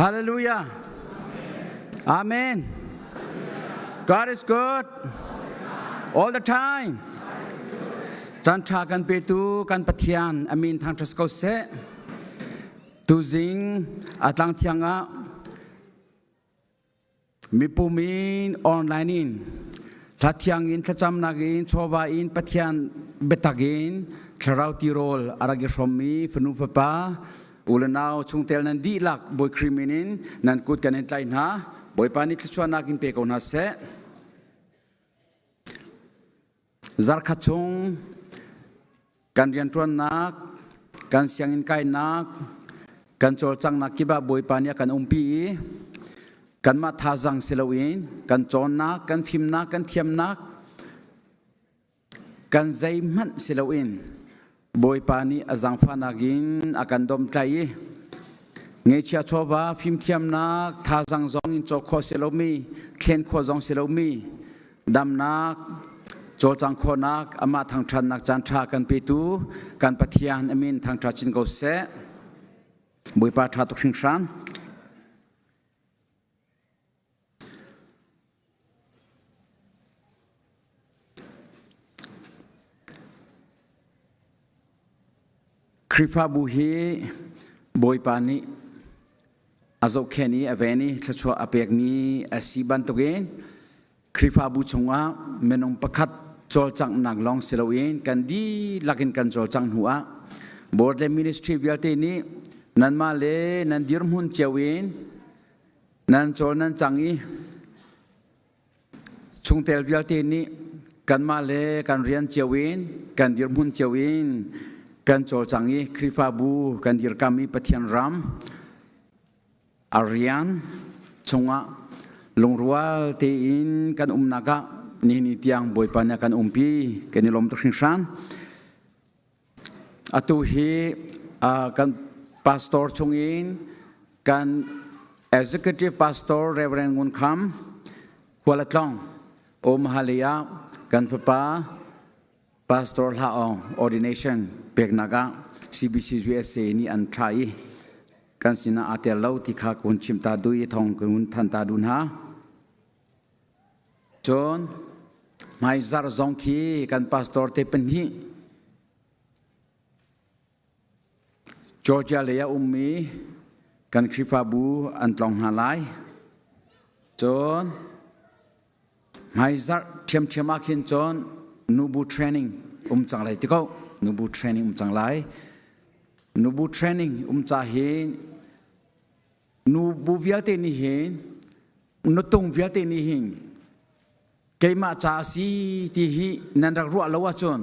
Hallelujah. Amen. God is good all the time. Caan ṭha kan petu kan Pathian amin thangṭhat ko seh. Tuzing a tlang thiang ah Mipum in online in hlathiang in thlacamnak in chawva in Pathian biatak in thlarau tirawl a rak i hrawmmi fanu fapa u le nau chungtel nan dihlak Bawi Khrih min in nan kut kan in tlaih hna. Bawipa nih thluachuahnak in pe ko hna seh. Zarkhat chung kan rianṭuannak, kan sianginn kainak, kan cawlcanghnak kip ah Bawipa nih a kan umpi i kanmah thazaang si loin kan cawnnak, kan fimnak, kan thiamnak, kan zeihmanh si loin Bawipa nih a zaangfahnak in a kan domhtlaih i ngeihchia chawva fimthiamnak thazaang zong in cawk khawh si lomi thlen khawh zong si lomi damnak cawlcang khawhnak amah thangṭhatnak caan ṭha kan petu kan Pathian a min thangṭhat chin ko seh. Bawipa ṭha tuk hringhran. Khrihfabu hi Bawipa nih a zohkhenh i a ven i thluachuah a pekmi a si bantukin Khrihfabu chungah minung pakhat cawlcanghnak lawng si loin kan dihlak in kan cawlcangh hnu ah board le ministry vialte nih nanmah le nan dirhmun cio in Nan cawl nan cang i chungtel vialte nih kanmah le kan rian cio in kan dirhmun cio in kan cawlcang i Khrihfabu kan dirkam i Pathian ram a rian chungah lungrual tein kan umnak ah nihin ni tiang Bawipa nih a kan umpi kan i lawm tuk hringhran. Atu hi kan pastor chungin kan executive pastor Reverend Ngun Kham khual a tlong. Omaha lei ah kan fapa Pastor Hla Aung ordination peknak ah CBC USA nih an thlah i kan sinah aa tel lo ti kha kun chim ta du i thong kun than ta dun ha. Cun hmaizarh zong khi kan pastor te pahnih Georgia lei ah ummi kan Khrihfabu an tlawng hna lai. Cun hmaizarh ṭhiamṭhiam ah khin cun nubu training um cang lai ti ko. Nubu training um cang lai. Nubu training um ca hi Nubu vialte nih hin nutung vialte nih hin keimah ca a si ti hi nan rak ruah lo ahcun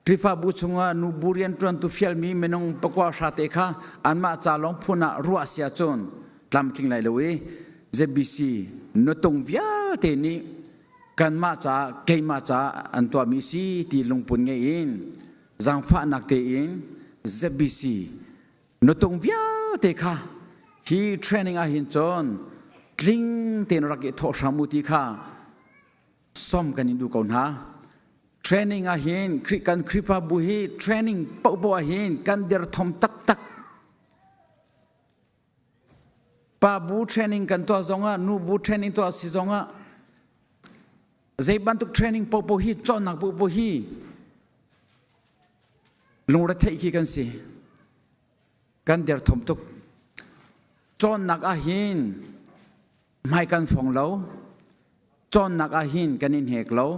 Khrihfabu chungah nubu rianṭuantu fialmi minung pakua hra te kha anmah ca lawng phun ah ruah si ahcun tlamtling lai lo i ZBC nutung vialte nih kanmah ca keimah ca an tuahmi si ti lungput ngei in zaangfahnak tein ZBC Nutung vialte kha hi training ah hin cun tling tein rak i thawh hram u ti kha som kan in duh ko hna. Training ah hin kan Khrihfabu hi training paohpaoh ah hin kan derthawm taktak. Pa bu training kan tuah zongah nu bu training tuah si zongah zei bantuk training paohpaoh hi cawnnak paohpaoh hi Lungretheih khi kan si. Kan derthawm tuk. Cawnnak ah hin hmai kan fong lo. Cawnnak ah hin kan in hek lo.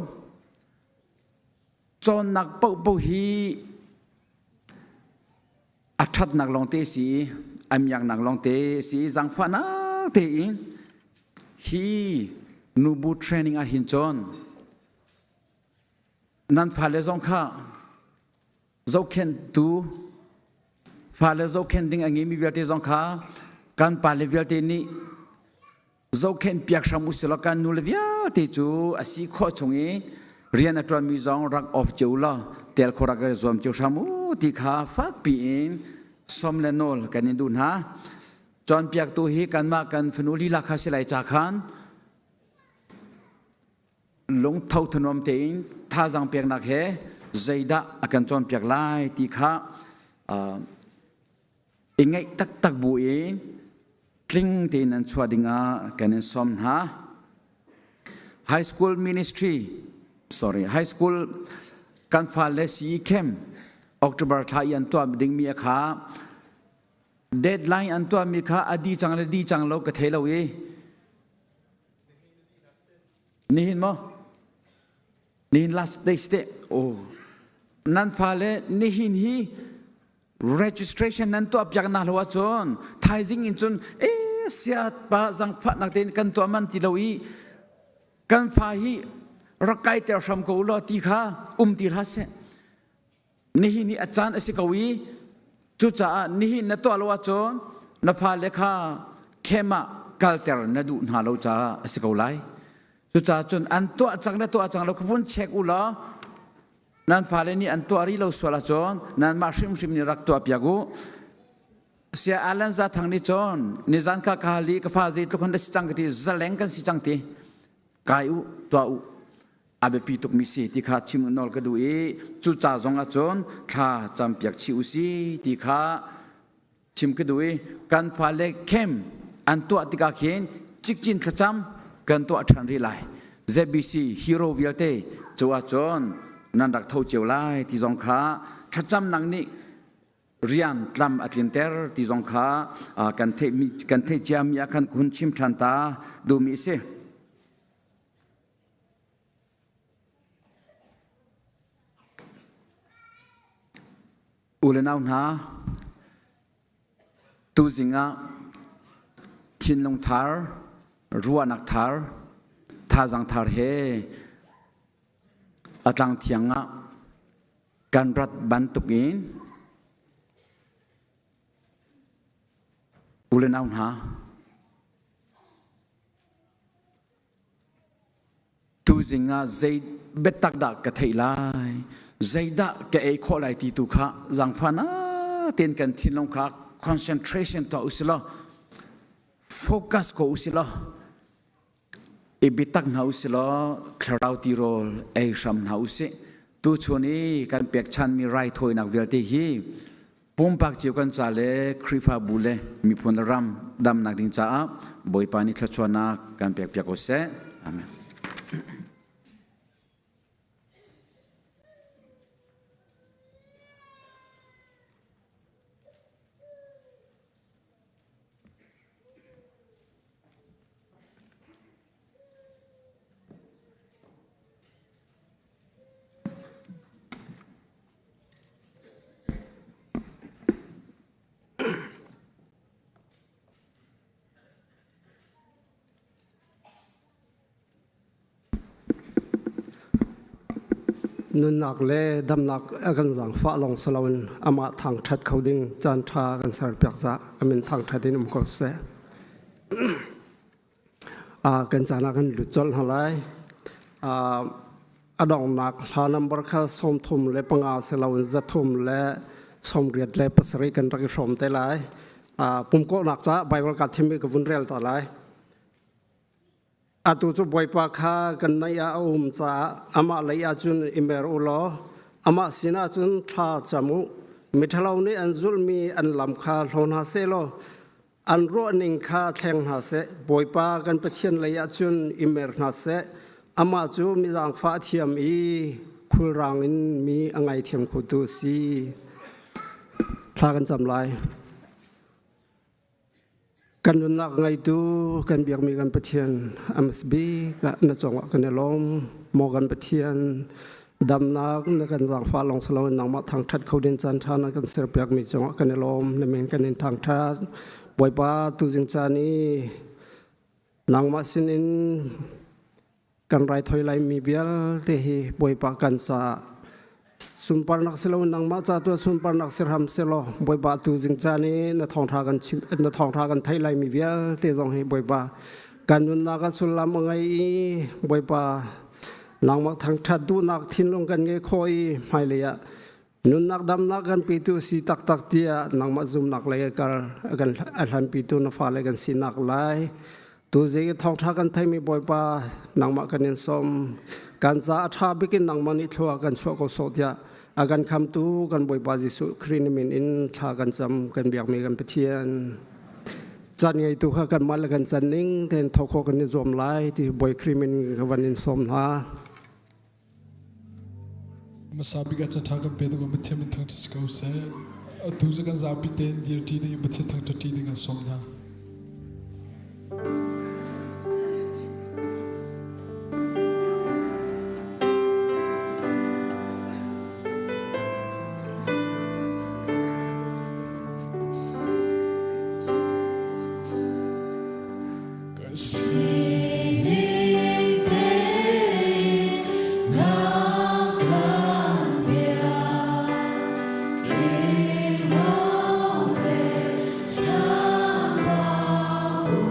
Cawnnak paohpaoh hi a ṭhatnak lawngte si i a miaknak lawngte si i zaangfahnak tein hi nubu training ah hin cun Nan fale zong kha zohkhenhtu fale zohkhenh ding a ngeimi vialte zong kha kan pale vialte nih zohkhenh piak hram usih law kan nule vialte cu a si khawh chung i rian a ṭuanmi zong rak off cio law tel khawh rak i zuam cio hram u ti kha fakpi in som le nawl kan in duh hna. Cawnpiaktu hi kanmah kan fanu lila kha si lai ca khan lungtho thanuam tein thazaang peknak he zeidah a kan cawnpiak lai ti kha i ngaih taktak bu in tling tein nan chuah dingah kan in sawm hna. High school ministry sorry high school kan fale CE camp October thla i an tuah dingmi a kha deadline an tuahmi kha a di cang le di cang lo ka thei lo i nihin maw nihin last day te oh nan fale nihin hi registration nan tuah piak na lo ahcun thaizing in cun e siat pa zangfah nak tein kan tuah man ti lo i kan fa hi rak kai ter hram ko law ti kha um ti hlah seh nihin hi a caan a si ko i cucaah nihin na tuah lo ahcun na fale kha khem ah kalter na duh hna lo caah a si ko lai. Cucaah cun an tuah cang le tuah cang lo kha vun check u law nan fale nih an tuah rih lo sual ahcun nanmah hrimhrim nih rak tuah piak u. Sia Alan Za Thang nih cun nizan ka ka hal i ka fa zeitluk han si cang ka ti zaleng kan si cang ti kai u tuah u a biapi tukmi si ti kha chim nawl ka duh i cu ca zong ahcun thla campiak chih u si ti kha chim ka duh i kan fale camp an tuah tikah khin cikcin thlacam kan tuah ṭhan rih lai ZBC hero vialte cu ahcun nan rak tho cio lai ti zong kha thlacam nang nih rian tlam a tlinter ti zong kha kan theih kan theih ciami ah khan hun chim ṭhan ta duhmi a si. U le nau hna, tuzing ah thinlung thar, ruahnak thar, thazaang thar he a tlang thiang ah kan rat bantukin u le nau hna, Tuzing ah zei biatak dah ka theih lai, zeidah ka ei khawh lai ti tu kha zaangfahnak tein kan thinlung kha concentration tuah usih law focus ko usih law i biatak hna usih law thlarau tirawl ei hram hna usih. Tuchun i kan pekchanmi raithawinak vialte hi Pumpak cio kan ca le Khrihfabu le miphun le ram damnak ding caah Bawipa nih thluachuahnak kan pekpiak ko seh. Amen. Nunnak le damnak a kan zaangfah lawng si loin amah thangṭhat kho ding caan ṭha kan serpiak caah a min thangṭhat in um ko seh. Kan caan ah kan lut colh hna lai. A donghnak hla number kha 35 si loin 387 kan rak i hrawm te lai. Pumkawhnak caah Baibal kaa thim i ka vun rel ta lai. Atu cu Bawipa kha kan naih ah a um caah amah lei ah cun i mer u law amah sinah cun thla cam u. Miṭhalo nih an zulhmi an lam kha hlaw hna seh law An ruahning kha thleng hna seh. Bawipa kan Pathian lei ah cun i mer hna seh. Amah cu mi zaangfah a thiam i khulrang in mi a ngaithiam khotu a si. Thla kan cam lai. Kan nunnak ngeitu kan biakmi kan Pathian MSB na cungah kan i lawm. Maw kan Pathian Damnak na kan zaangfah lawng si loin nangmah thangṭhat kho ding caan ṭha na kan serpiakmi cungah kan i lawm. Na min kan in thangṭhat. Bawipa tuzing caan i nangmah sinin kan raithawi laimi vialte hi Bawipa kan caah sunparnak si loin nangmah ca tu sunparnak si hram selaw Bawipa tuzing caan i na thawngṭha kan chim na thawngṭha kan theih laimi vialte zong hi Bawipa kan nunnak ah sullam a ngei i Bawipa Nangmah thangṭhat duhnak thinlung kan ngei khawh i hmailei ah nunnak damnak kan petu si taktak tiah nangmah zumnak lei a kar a kan a hlanpitu na fale kan sinak lai. Tuzing i thawngṭha kan theimi Bawipa nangmah kan in sawm. Kan ca a ṭha bik in nangmah nih thlua kan chuah ko sawh tiah a kan khamtu kan Bawipa Jesuh Khrih na min in thla kan cam kan biakmi kan Pathian. Caan ngeitu kha kanmah le kan can ning tein thawk khawh kan i zuam lai ti Bawi Khrih min ka van in sawm hna. Hmasa bik ah caṭha kan pe ding Pathian min thangṭhat si ko seh. Atu cu kan zapi tein dirṭi ding in Pathian thangṭhatṭi ding an sawm hna. Sining tein na kan biak, tling lo le chambau bu.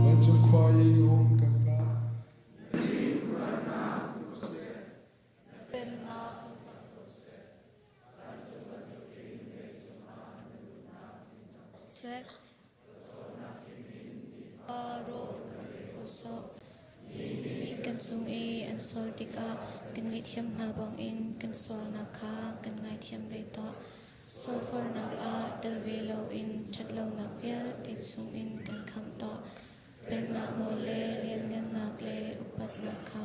Vancung khua i um kan Pa. Seh. Kan cung i an sual tikah kan ngaihthiam hna bangin kan sualnak kha kan ngaithiam ve tuah. Sualfornak ah tel ve loin ṭhatlonak vialte chungin kan khamh tuah. Pennak nawl le lianngannak le upatnak kha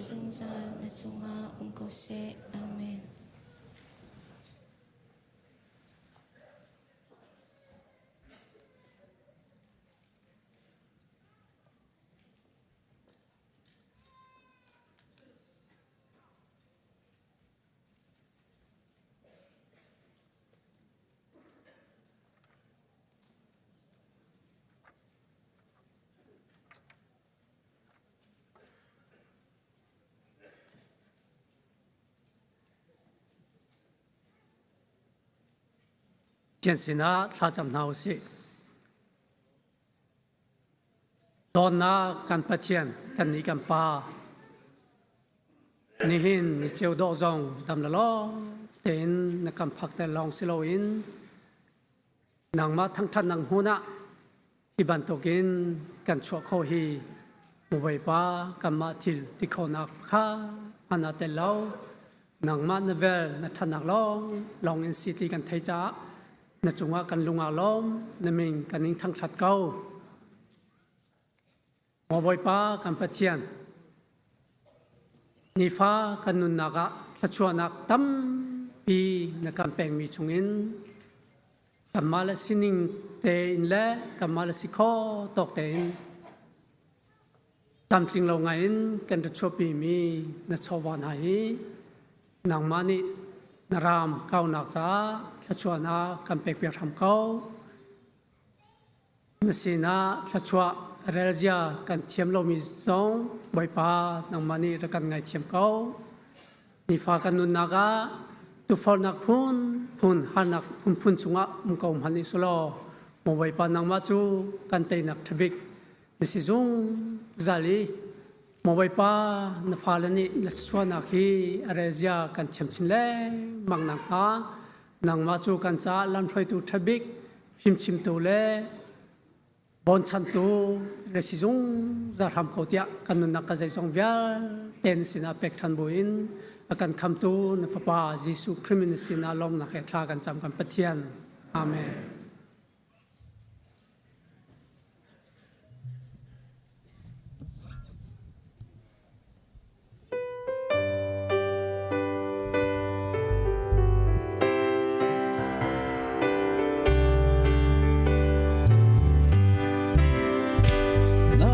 zungzal na cungah um ko seh. Amen. Pathian sinah thlacam hna u sih. Dawtnak kan Pathian, kannih kan Pa, nihin ni ceu dawh zong dam la lawng tein na kan phak ter lawng si loin nangmah thangṭhatnak hmun ah hi bantukin kan chuah kho hi Bawipa kanmah thil ti khonak kha hman ah tel lo nangmah na vel na ṭhatnak lawng lawng in si ti kan thei caah na cungah kan lung aa lawm na min kan in thangṭhat ko. Maw Bawipa kan Pathian, nifa kan nunnak ah thluachuahnak tampi na kan pekmi chungin kanmah le sining tein le kanmah le si kho tawk tein tlamtling lo ngai in kan ra chuahpimi na chawva hna hi nangmah nih na ram kaunak caah thluachuahnak kan pekpiak hram ko. Na sinah thluachuah relzia kan thiam lomi zong Bawipa nangmah nih rak kan ngaithiam ko. Nifa kan nunnak ah tufornak phun phun harnak phunphun chungah um ko hmanh i sulaw maw Bawipa nangmah cu kan teinak ṭhabik na si zungzal i maw Bawipa na fale nih na thluachuahnak hi a relzia kan thiam chin lengmang nakhnga nangmah cu kan caah lamhruaitu ṭhabik fimchimtu le bawnchantu le si zungzal hram ko tiah kan nunnak ka zeizong vialte na sinah pek ṭhan buin a kan khamtu na fapa Jesuh Khrih na sinah lawmnak he thla kan cam kan Pathian. Amen. Na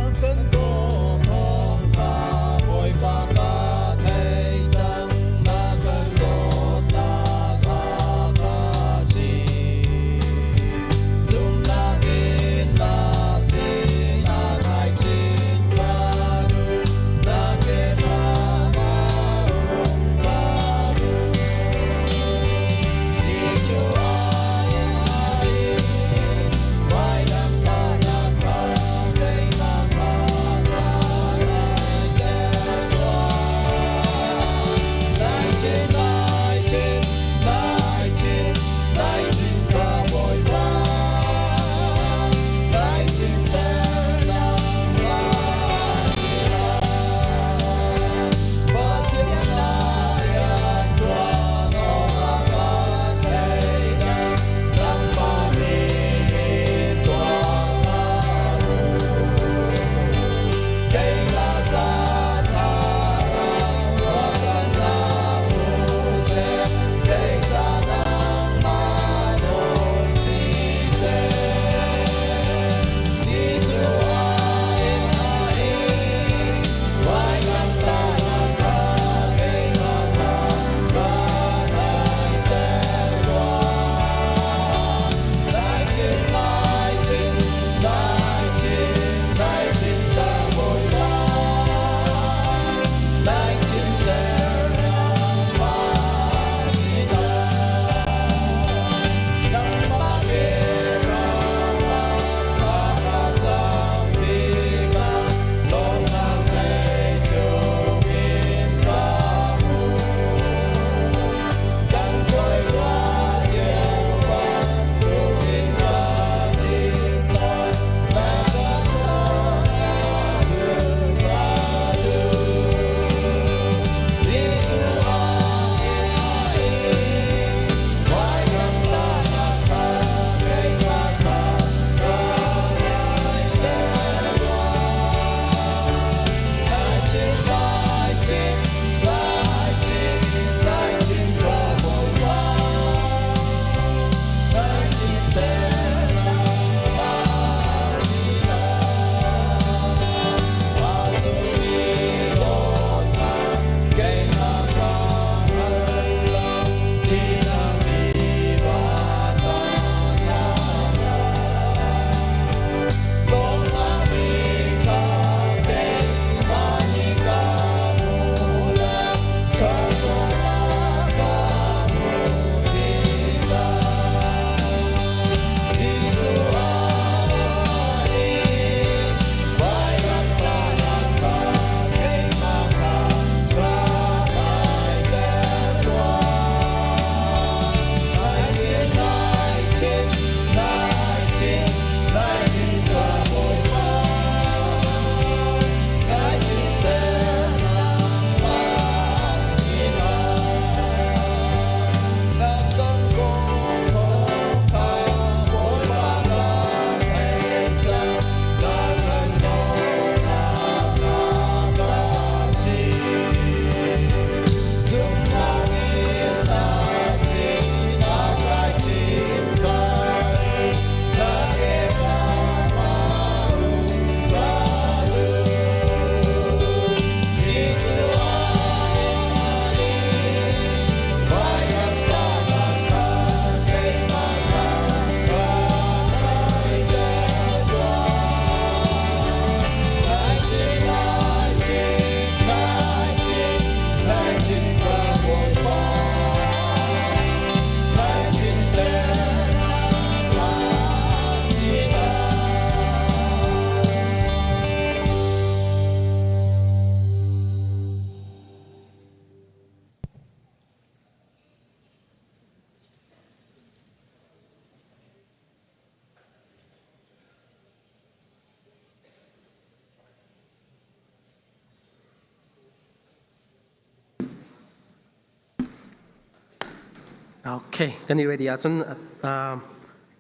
Okay, kan i ready ahcun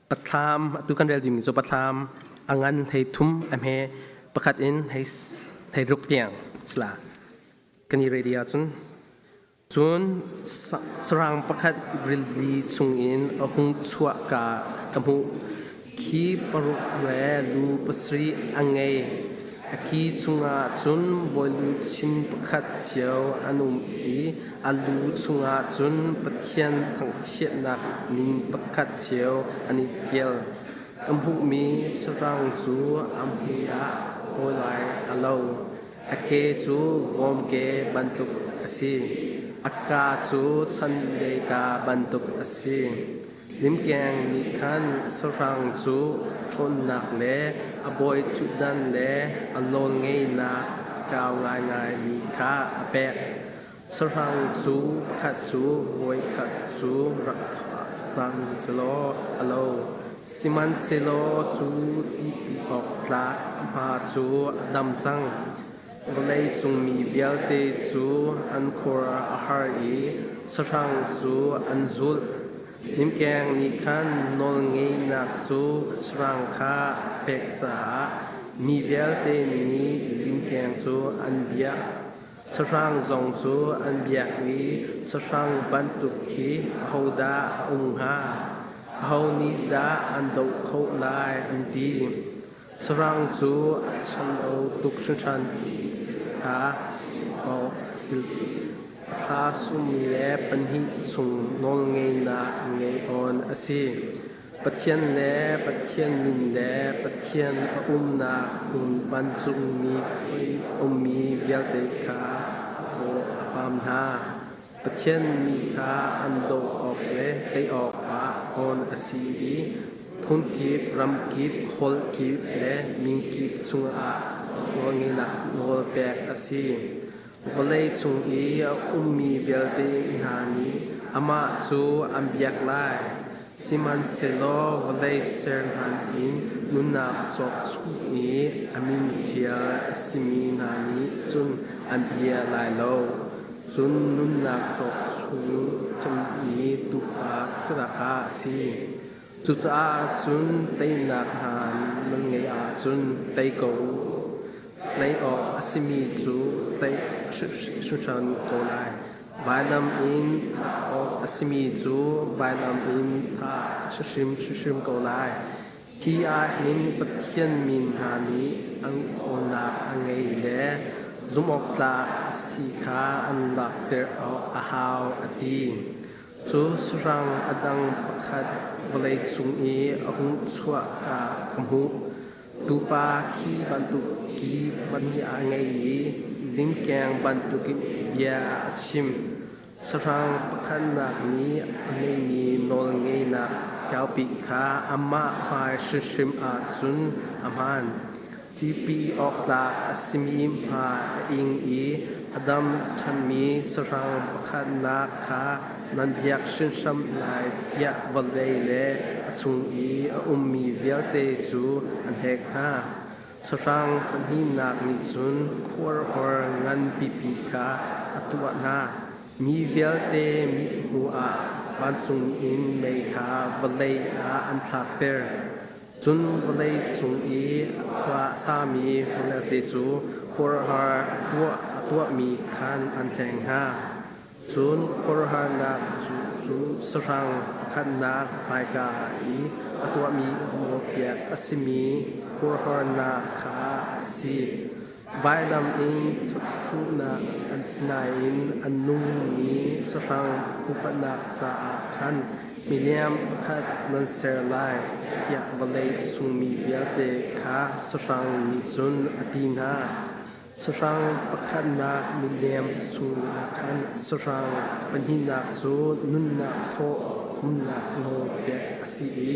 pathlam atu kan rel dingmi cu pathlam a ngan hlei thum a hme pakhat in hei hlei ruk tiang sila kan i ready ahcun cun sarang pakhat rili chungin a hung chuah ka ka hmuh khi paruk le lu pasarih a ngei A ki chungah cun bawiluchin pakhat cio an um i a lu chungah cun Pathian thangchiatnak min pakhat cio an i ṭial. Ka hmuhmi sahrang cu a mui ah pawlai a lo. A ke cu vawmke bantuk a si. A kaa cu chandeika kaa bantuk a si. Limkeng nih khan sahrang cu ṭhawnnak le a bawi ṭhutdan le a nawlngeihnak a kau ngaingaimi kha a pek. Sahrang cu pakhat cu voikhat cu rak thah sehlaw a lo, sihmanhsehlaw cu tipi awk tlak a hma cu a dam cang. Vawleicung mi vialte cu an khur a har i sahrang cu an zulh. Limkeng nih khan nawlngeihnak cu sahrang kha a pek caah mi vialte nih limkeng cu an biak. Sahrang zong cu an biak i sahrang bantuk khi ahodah a um hnga? Aho nih dah an doh khawh lai? an ti. Sahrang cu a ṭhalo tuk hringhran ti kha awk a si. Thla 12 chung nawlngeihnak ngei awn a si. Pathian le Pathian min le Pathian a umnak hmun vancungmi ummi vialte kha a paw a pam hna. Pathian mi kha an doh awk le tei awkah awn a si i phun kip, ram kip, holh kip le min kip cungah nawlngeihnak nawl pek a si. Vawlei cung i a ummi vialte hna nih amah cu an biak lai. Sihmanhsehlaw vawlei ser hlan in nunnak cawk chung i a min ṭial a simi hna nih cun an bia lai lo. Cun nunnak cawk chung cemmi tuufa kha a si. Cucaah cun teinak hna nan ngeih ahcun tei ko u. Tlaih awk a simi cu tlaih hringhran ko lai. Vailam in thah awk a simi cu vailam in thah a si hrimhrim ko lai. Hi ahhin Pathian min hna nih an kawlnak a ngei le zumhawktlak a si kha an langhter awk a hau a ti. Cu sahrang a dang pakhat vawleicung i a hung chuah ka ka hmuh. Tuufa khi bantuk ki pahnih a ngei i limkeng bantukin bia a chim. Sahrang pakhatnak nih a ngeihmi nawlngeihnak kaupi kha amah hmai hrimhrim ah cun a hmaan. Tipi awk tlak a simi hma a ing i a dam ṭhanmi sahrang pakhatnak kha nan biak hrimhrim lai tiah vawlei le a chung i a ummi vialte cu an hnek hna. Sahrang pahnihnak nih cun khuarhor ngan pipi kha a tuah hna. Mi vialte mithmuh ah vancung in mei kha vawlei ah an thlakter. Cun vawlei cung i a khua a sami vialte cu khuaruahhar a tuah a tuahmi khan an hleng hna. Cun khuaruahharnak cu sahrang pakhatnak hmaika i a tuahmi nawlpiak a simi khuaruahharnak kha a si. Vailam in thuhruhnak an si nain a nungmi sahrang upatnak caah khan miliam pakhat nan ser lai tiah vawlei chungmi vialte kha sahrang nih cun a ti hna. Sahrang pakhatnak milem chungah khan sahrang pahnihnak cu nunnak thaw humnak nawl pek a si i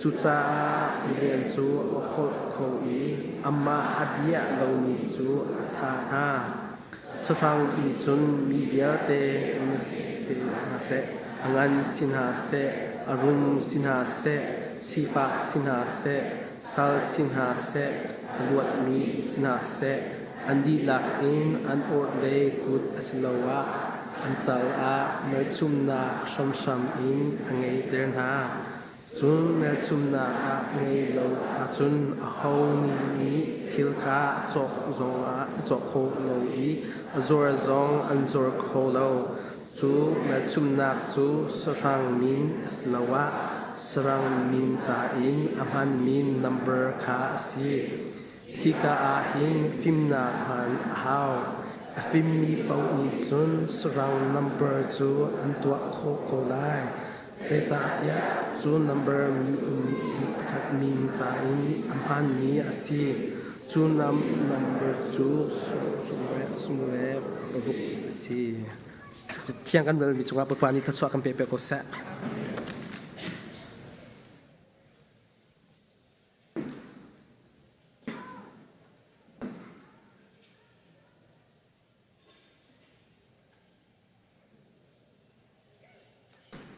cucaah milem cu a holh kho i amah a bia lomi cu a thah hna. Sahrang nih cun mi vialte si hna seh, a ngan si hna seh, a rum si hna seh, sifak si hna seh, sal si hna seh, a luatmi si hna seh, an dihlak in an orhlei kut asiloah An cal ah hmelchunhnak hramhram in a ngeiter hna. Cun hmelchunhnak a ngei lo ahcun aho nih thil kha a cawk zongah a cawk kho lo i a zuar zong an zuar kho lo. Cu hmelchunhnak cu sahrang min asiloah sahrang min ca in a hmanmi nambar kha a si. Hika ah hin fimnak hman a hau. A fimmi paoh nih cun sahrang nambar cu an tuah khawh ko lai. Zeicahtiah cu nambar pakhat min ca in a hmaanmi a si. Cu nambar cu 66 a si. Thiang kan relmi cungah Bawipa nih thluachuah kan pe piak ko seh.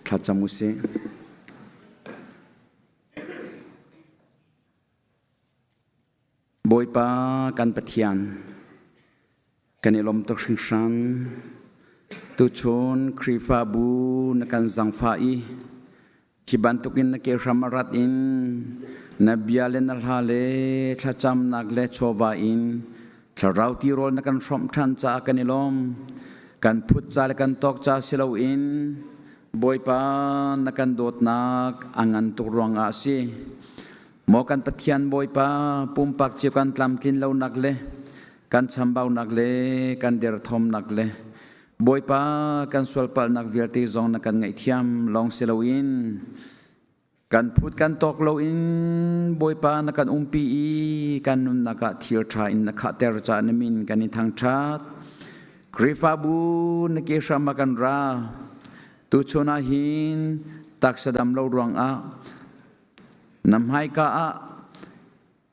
Thlacam usih. Bawipa kan Pathian, kan i lawm tuk hringhran. Tuchun Khrihfabu na kan zangfah i hi bantukin na ke hram a rat in na bia le na hla le thlacamnak le chawva in thlarau tirawl na kan hrawmh ṭhan caah kan i lawm. Kan phut ca le kan tawk ca si loin Bawipa na kan dawtnak a ngan tuk ruangah a si. Maw kan Pathian Bawipa, pumpak cio kan tlamtlin lonak le kan chambaunak le kan derthawmnak le Bawipa kan sualpalhnak vialte zong na kan ngaihthiam lawng si loin kan phut kan tawk loin Bawipa na kan umpi i kan nunnak ah thil ṭha in na khahter caah na min kan i thangṭhat. Khrihfabu na ke hram ah kan ra. Tuchun ah hin taksa dam lo ruangah Na hmaika ah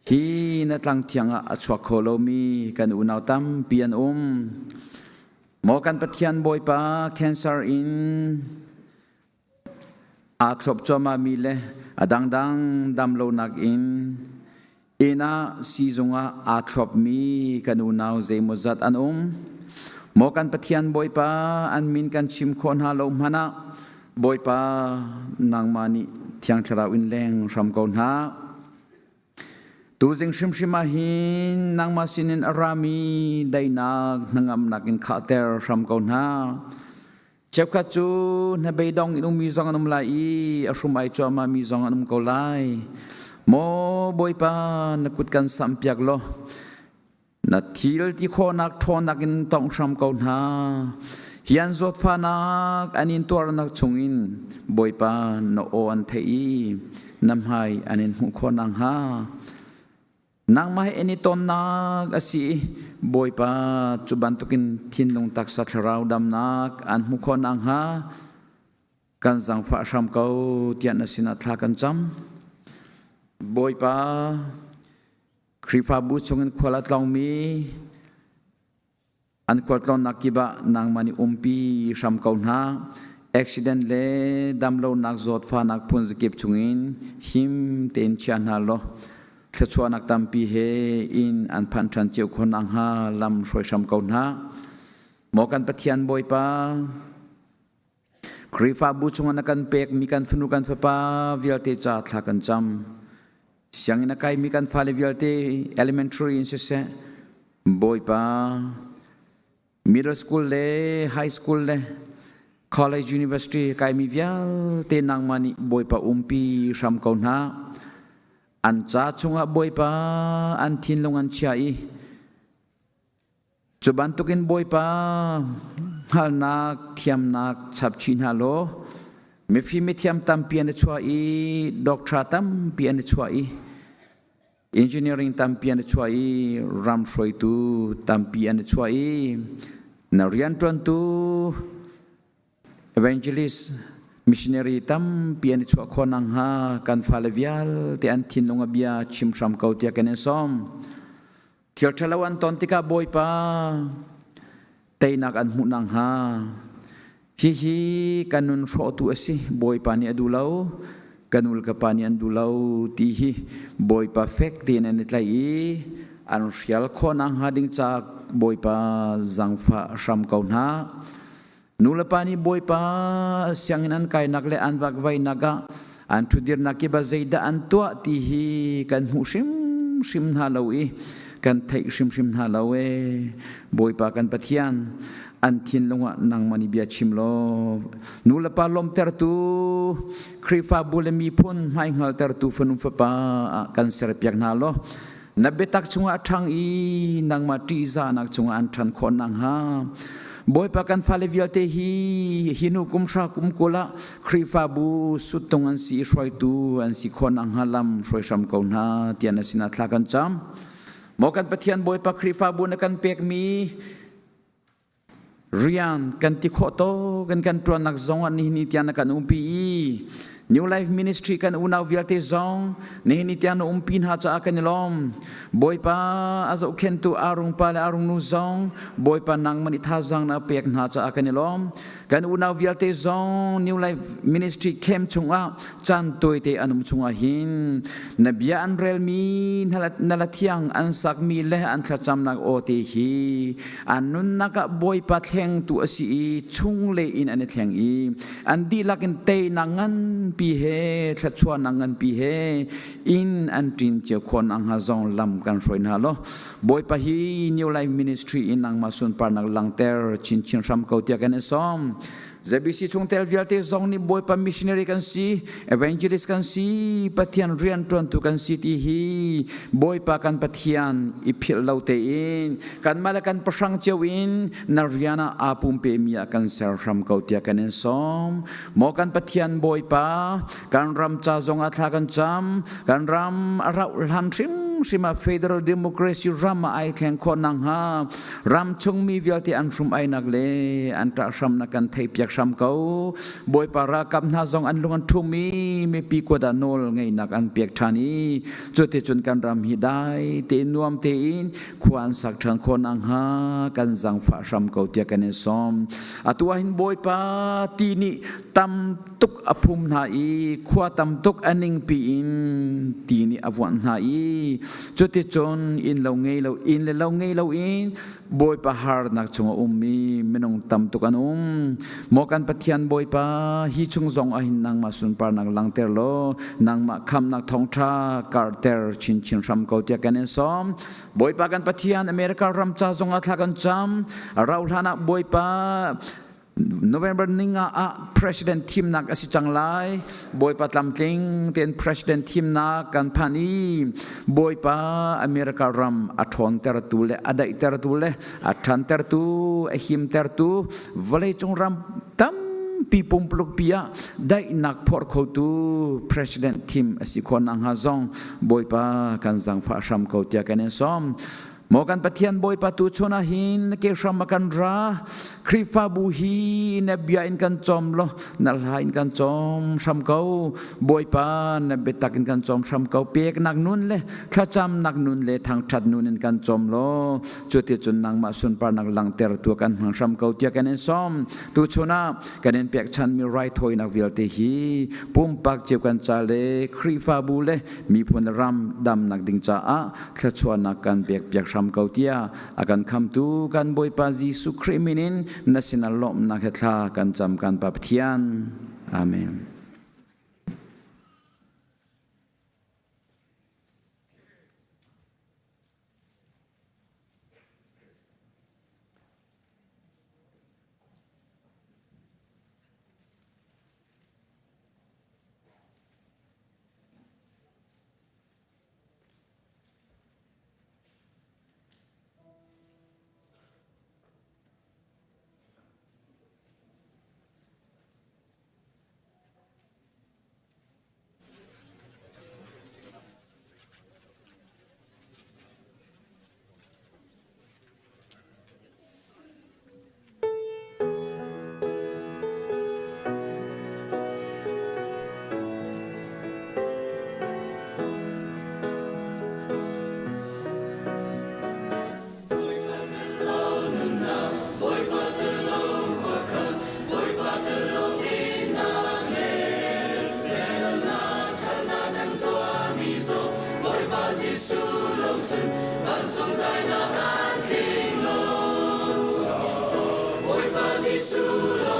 hi na tlang thiang ah a chuak kho lomi kan unau tampi an um. Maw kan Pathian Bawipa cancer in aa thlop cuahmahmi le a dangdang damlonak in inn ah siizung ah aa thlopmi kan unau zeimawzat an um. Maw kan Pathian Bawipa an min kan chim khawh hna lo hmanh ah Bawipa nangmah nih Thiang Thlarau in leng hram ko hna. Tuzing hrimhrim ah hin nangmah sinin a rami daihnak hnangamnak in khahter hram ko hna. Cheukhat cu hnabeidong in ummi zong an um lai i a hrum ai cuahmah mi zong an um ko lai. Maw Bawipa na kut kan samhpiak law Na thil ti khawhnak ṭhawnnak in tongh hram ko hna. Hi an zawtfahnak an in tuarnak chungin Bawipa na aw an theih i na hmai an in hmuh khawh nakhnga. Nangmah he an i tonnak a si i Bawipa cu bantukin thinlung taksa thlarau damnak an hmuh khawh nakhnga kan zaangfah hram ko tiah na sinah thla kan cam. Bawipa Khrihfabu chungin khual a tlawngmi an khualtlawnnak kip ah nangmah nih umpi hram ko hna. Accident le damlonak zawtfahnak phunzakip chungin him tein chia hna law thluachuahnak tampi he inn an phanh ṭhan cio khawh nakhnga lam hruai hram ko hna. Maw kan Pathian Bawipa, Khrihfabu chungah na kan pekmi kan fanu kan fapa vialte ca thla kan cam. Sianginn a kaimi kan fale vialte elementary in siseh, Bawipa, middle school le high school le college university kaimi vialte nangmah nih Bawipa umpi hram ko hna. An ca chungah Bawipa an thinlung an chia i Cu bantukin Bawipa hngalhnak thiamnak chap chih hna law mifim mithiam tampi an i chuah i doctor tampi an i chuah i engineering tampi an i chuah i ram hruaitu tampi an i chuah i na rianṭuantu evangelist missionary tampi an i chuah khawh nakhnga kan fale vialte an thinlung a bia chim hram ko tiah kan in sawm. Thil ṭhalo an ton tikah Bawipa teinak an hmuh nakhnga hihi kan nun hrawhtu a si Bawipa nih a duh lo ka nu le ka pa nih an duh lo ti hi Bawipa fek tein an i tlaih i an hrial khawh nakhnga ding caah Bawipa zaangfah hram ko hna. Nulepa nih Bawipa sianginn an kainak le an vakvainak ah an ṭhudirnak kip ah zeidah an tuah ti hi kan hmuh hrimhrim hna lo i kan theih hrimhrim hna lo ee. Bawipa kan Pathian, an thinlung ah nangmah nih bia chim law nulepa lawmtertu Khrihfabu le miphun hmaihngaltertu fanu fapa ah kan serpiak hna law na biatak chungah a ṭhang i nangmah ṭihzahnak chungah an ṭhan khawh nakhnga Bawipa kan fale vialte hi hi hnu kum hra kum 20 ah Khrihfabu suttung an si i hruaitu an si khawh nakhnga lam hruai hram ko hna tiah na sinah thla kan cam. Maw kan Pathian Bawipa Khrihfabu na kan pekmi rian kan ti khawh tawk in kan ṭuannak zong ah nihin ni tiang na kan umpi i New Life Ministry kan unau vialte zong nihin ni tiang na umpi hna caah kan i lawm. Bawipa a zohkhentu Arung pa le Arung nu zong Bawipa nangmah nih thazaang na pek hna caah kan i lawm. Kan unau vialte zong New Life Ministry camp chungah caan tawite an um chungah hin na bia an relmi na la thiang an sakmi le an thlacamnak aw te hi An nunnak ah Bawipa thlengtu a si i chunglei in an i thleng i an dihlak in teinak nganpi he thluachuahnak nganpi he inn an ṭin cio khawh nakhnga zong lam kan hruai hna law Bawipa hi New Life Ministry in nangmah sunparnak langhter chinchin hram ko tiah kan in sawm. ZBC chungtel vialte zong nih Bawipa missionary kan si, evangelist kan si, Pathian rianṭuantu kan si ti hi Bawipa kan Pathian i philh lo tein kanmah le kan pahrang cio in na rian ah aa pumpemi ah kan ser hram ko tiah kan in sawm. Maw kan Pathian Bawipa, kan ram ca zong ah thla kan cam, kan ram a rauh hlan hrimhrim ah federal democracy ram ah ai thleng khawh nakhnga Ram chungmi vialte an hrum ainak le an ṭah hramnak kan theihpiak hram ko. Bawipa ralkap hna zong an lung an ṭhum i mipi kuat ah nawl ngeihnak an pek ṭhan i cuticun kan ram hi dai tein nuam tein khua an sak ṭhan khawh nakhnga kan zaangfah hram ko tiah kan in sawm. Atu ah hin Bawipa ti nih tam tuk a phum hna i khua tam tuk a ningpi in ti nih a vuanh hna i cuticun inn lo ngei lo inn le lo ngei lo in Bawipa harnak chung a ummi minung tam tuk an um. Maw kan Pathian Bawipa hi chung zong ah hin nangmah sunparnak langter law nangmah khamnak thawngṭha karhter chinchin hram ko tiah kan in sawm. Bawipa kan Pathian America ram ca zong ah thla kan cam. Rauh hlan ah Bawipa November ninga ah president thimnak a si cang lai. Bawipa tlamtling tein president thimnak kan phan i Bawipa America ram a ṭhawntertu le a daihtertu le a ṭhantertu a himtertu vawleicung ram tampi pumpuluk pi ah daihnak phor khotu president thim a si khawh nakhnga zong Bawipa kan zaangfah hram ko tiah kan in sawm. Maw kan Pathian Bawipa tu chun ah hin ke hram a kan ra Khrihfabu hi na bia in kan cawm law na hla in kan cawm hram ko Bawipa na biatak in kan cawm hram ko peknak nun le thlacamnak nun le thangṭhat nun in kan cawm law cuticun nangmah sunparnak langhter tu kan hmang hram ko tiah kan in sawm tu chun ah kan in pekchanmi raithawinak vialte hi pumpak cio kan ca le Khrihfabu le miphun ram damnak ding caah thluachuahnak kan pekpiak hram ko tiah a kan khamtu kan Bawipa Jesuh Khrih min in na sinah lawmhnak he thla kan cam kan Pa Pathian. Amen. Bawipa Jesuh lo cun vancung kainak an tling lo. Bawipa Jesuh lo.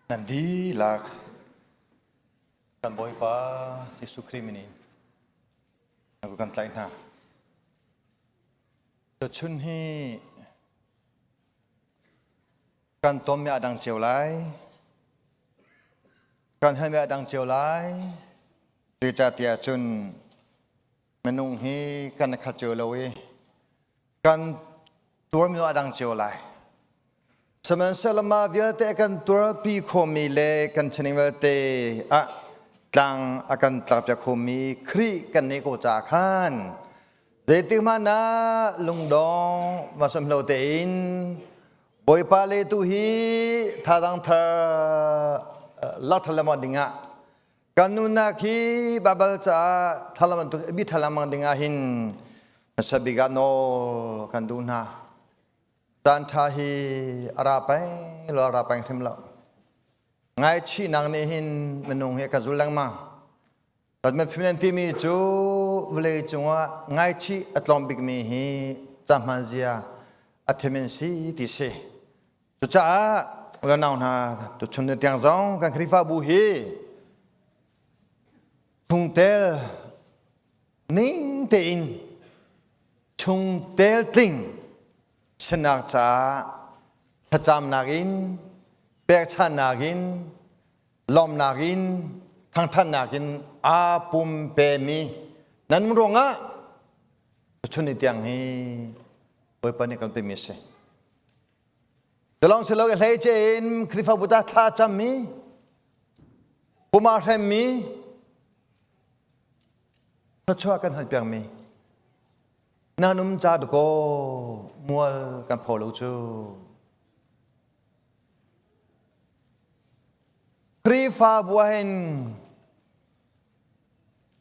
Nan dihlak kan Bawipa Jesuh Khrih min in na kan tlaih hna. Tuchun hi kan tonmi a dang cio lai. Kan halmi a dang cio lai. Zeicahtiah cun minung hi kan khat cio lo i kan tuarmi a dang cio lai. Sihmanhsehlaw mah vialte a kan tuarpi khomi le kan sining vialte ah tlang a kan tlakpiak khomi Khrih kan nih ko caah khan zeitik hmanh ah lungdong masam lo tein Bawipa le tu hi thadang thar lak thar lengmang dingah kan nunnak hi Baibal caah thalam bantuk bi thalamang dingah hin hmasa bik ah nawl kan duh hna. Caan ṭha hi a ra peng lo a ra peng hrim lo. Ngaihchihnak nih hin minung hi a kan zul lengmang. Batman Fimnan timi cu vawlei cungah ngaichih a tlawm bikmi hi cahman zia a thimin si ti si. Cucaah unau hna tuchun ni tiang zong kan Khrihfabu hi chungtel. Ning tein chungtel tling sinak caah thlacamnak in pekchanhnak in lawmhnak in thangthatnak in aa pumpemi nan ruangah chun ni tiang hi Bawipa nih kan pemi a si. Culawng si lo hleice in Khrihfabu ta thla cammi puma hremmi thluachuah kan hal piakmi nan um ca dakaw mual kan pho lo cu. Khrihfabu ah hin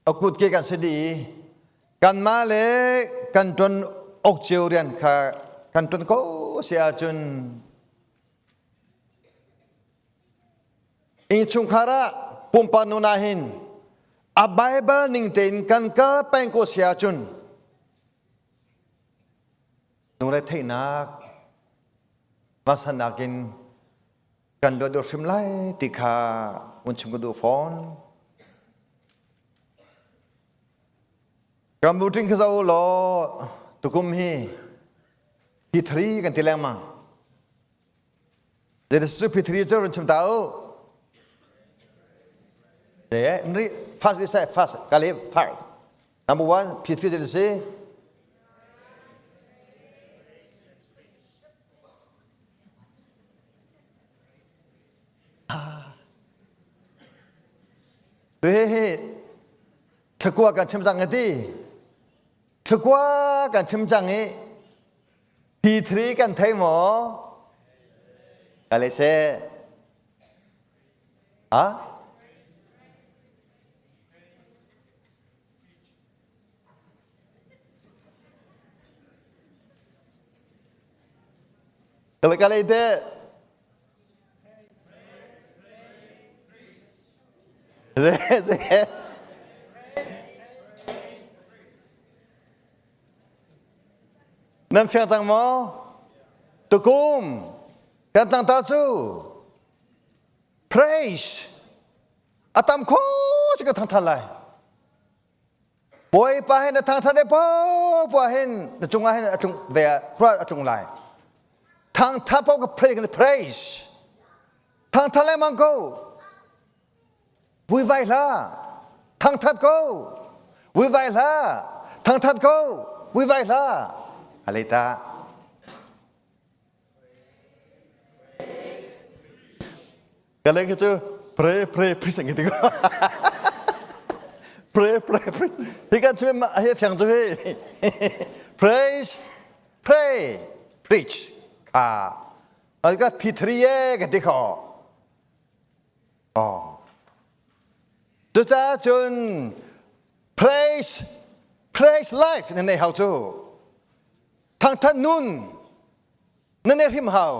a kut ke kan si dih i kanmah le kan ṭuan awk cio rian kha kan ṭuan ko si ahcun innchungkhar ah pumpak nun ah hin a Bible ning tein kan kal peng ko si ahcun lungretheihnak vansannak in kan luat duh hrim lai ti kha un chim ka duh fawn. Kan buṭing kha zoh law tukum hi hi thari kan ti lengmang. Zeiti cu P3 cu run chim ta u. De nri fast is fast kali fast. Number one P3 zeiti si? Hihi thlakua kan chim cang ti. Thlakua kan chim cang i P3 kan thei maw? Kale se. Ha? Kale kale te. Ze ze. Nan fiang cang maw? Tukum kan tlangtar cu praise a tam kho cu ka thangthat lai. Bawipa hin na thangthat e poah hin na cungah hin a tlung ve khua a tlung lai. Thangthat paoh ka praise kan praise. Thangthat lengmang ko. Vuivai hlah. Thangthat ko. Vuivai hlah. Thangthat ko. Vuivai hlah. Aleta. Kale khi cu pray pray please ang gitu. Pray pray please. Hi kan chim hi fiang cu hi. Praise pray preach. Kha. Ka P3 ye ka ti kho. Oh. Cucaah cun praise praise life na nei hau cu. Thangthat nun na nei hrim hau.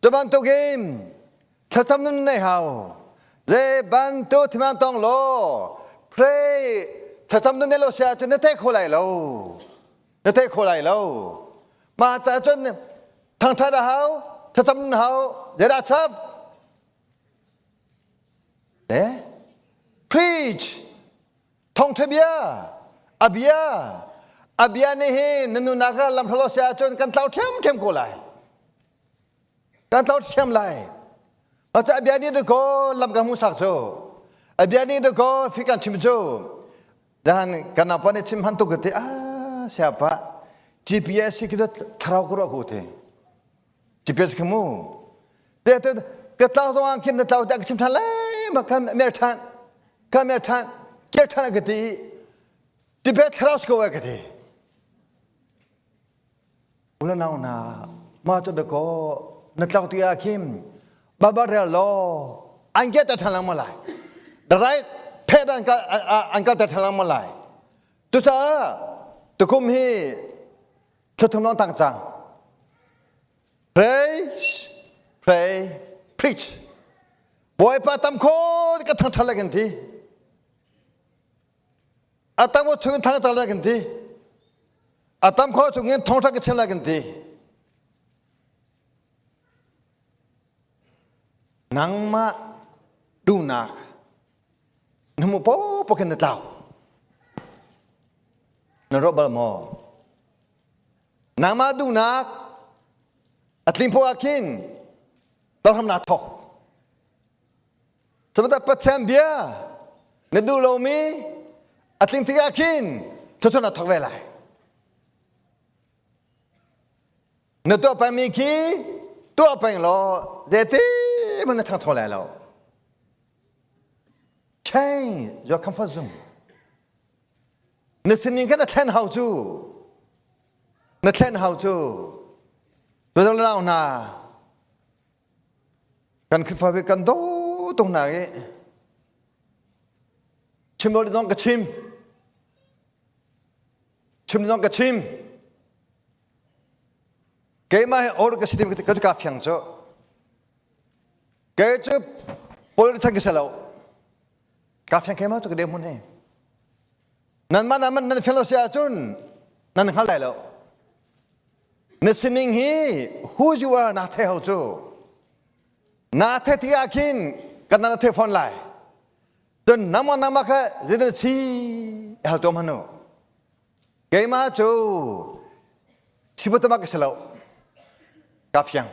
Cu bantukin thlacam nun na nei hau. Zei bantuk thiman tong law pray thlacam nun nei lo sia cun na thei kho lai lo. Na thei kho lai lo. Mah caah cun thangthat a hau, thlacam nun hau, zeidah chap? Eh? Preach! Thawngtha bia! A bia! A bia nih hin na nunnak ah lam hralo si ahcun kan tlau ṭhiamṭhiam ko lai. Kan tlau ṭhiam lai. Maca a bia nih dakaw lam kan hmuhsak cu. A bia nih dakaw fi kan chim cu. Dan kan apa nih chim han tuk ka ti ah siapa GPS hi kita thlarau ka ruah ko te. GPS ka mu. Te te ka tlau zong ah khin na tlau te ka chim than le ma kan mer than ka mer than kir than ka ti GPS thlarau ko ka ti. Ula nau na ma to da ko na tlau ti ah khin baba rel lo an get ta than lang ma lai. The right phe dan ka an ka ta than lang ma lai. Cucaah tukum hi thluthum long tang cang. Praise, pray, preach. Bawipa tam kho ka thang than lai kan ti. A tam o thung thang tal lai kan ti. A tam kho chung in thong thang ka chen lai kan ti. Nangmah duhnak na mu po po khin na tlau. Na ruah bal maw? Nangmah duhnak a tling poah khin dohram naa thawk. Sabata Pathian bia na duh lomi a tling tikah khin thluachuah naa thawk ve lai. Na tuah pengmi khi tuah peng law zeiti hmanh na ṭhangcho lai lo. Change your comfort zone. Na sining kha na thlen hau cu. Na thlen hau cu. Tuah lau hna. Kan Khrihfa kan do tuk hna i chim lo dong ka chim. Chim dong ka chim. Keimah hi or ka si ka ka fiang cu. Kei cu politician ka si lo. Ka fiang keimah cu ka de hmun hi. Nan mah nan nan fiang lo si ahcun nan hngal lai lo. Na sining hi who you are na thei ho cu. Na the ti ah khin kan na the phone lai. Cun nama nama kha zeitin si hal tuam hanu. Keimah cu sibutama ka si lo. Ka fiang.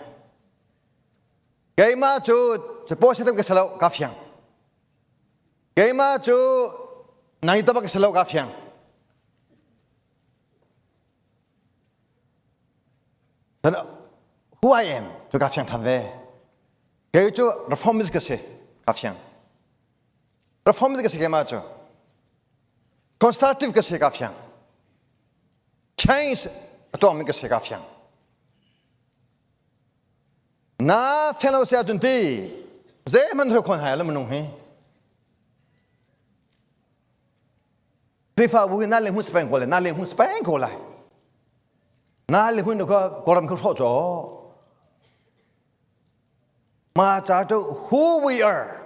Keimah cu capo sitam ka si lo. Ka fiang. Keimah cu nang tabak ka si lo. Ka fiang. Then who I am cu ka fiang than ve. Kei cu reformist ka si. Ka fiang. Reformist ka si keimah cu. Constructive ka si ka fiang. Change a tuahmi ka si ka fiang. Na fiang lo si ahcun ti zeihmanh thil khon hai la minung hi. Khrihfabu hi na le hmun speng ko lai, na le hmun speng ko lai. Na le hmun ko koram kho hrawh chaw. Ma cha to who we are,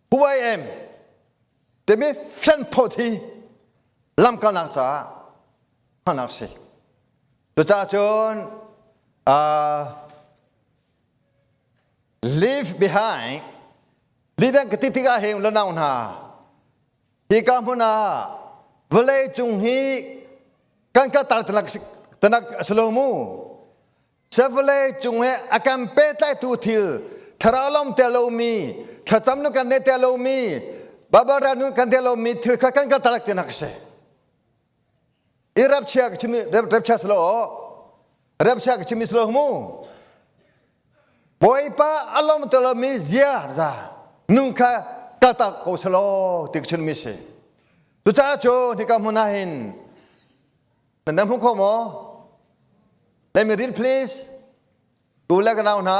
who I am, timi fian phot hi lamkalnak caah hmannak si. Cucaah cun uh, leave behind leave ka ti tikah hei lanau hna hika hmun ah vawlei cung hi kan ka tar tanak tanak salo mu vawlei cung he a kan petlaitu thil thlarau lam tel lomi thlacam nu kan ne tel lomi babara nu kan tel lomi thil kha kan ka tarak tinak si i rapchia ka chimi rapchia salo rapchia ka chimi salo mu Bawipa alom talomi zia za nung kha kaltak ko salo ti ka chun mi si cucaah cu hika hmun ah hin nan dam hmu kho maw let me read please tu le ka nau hna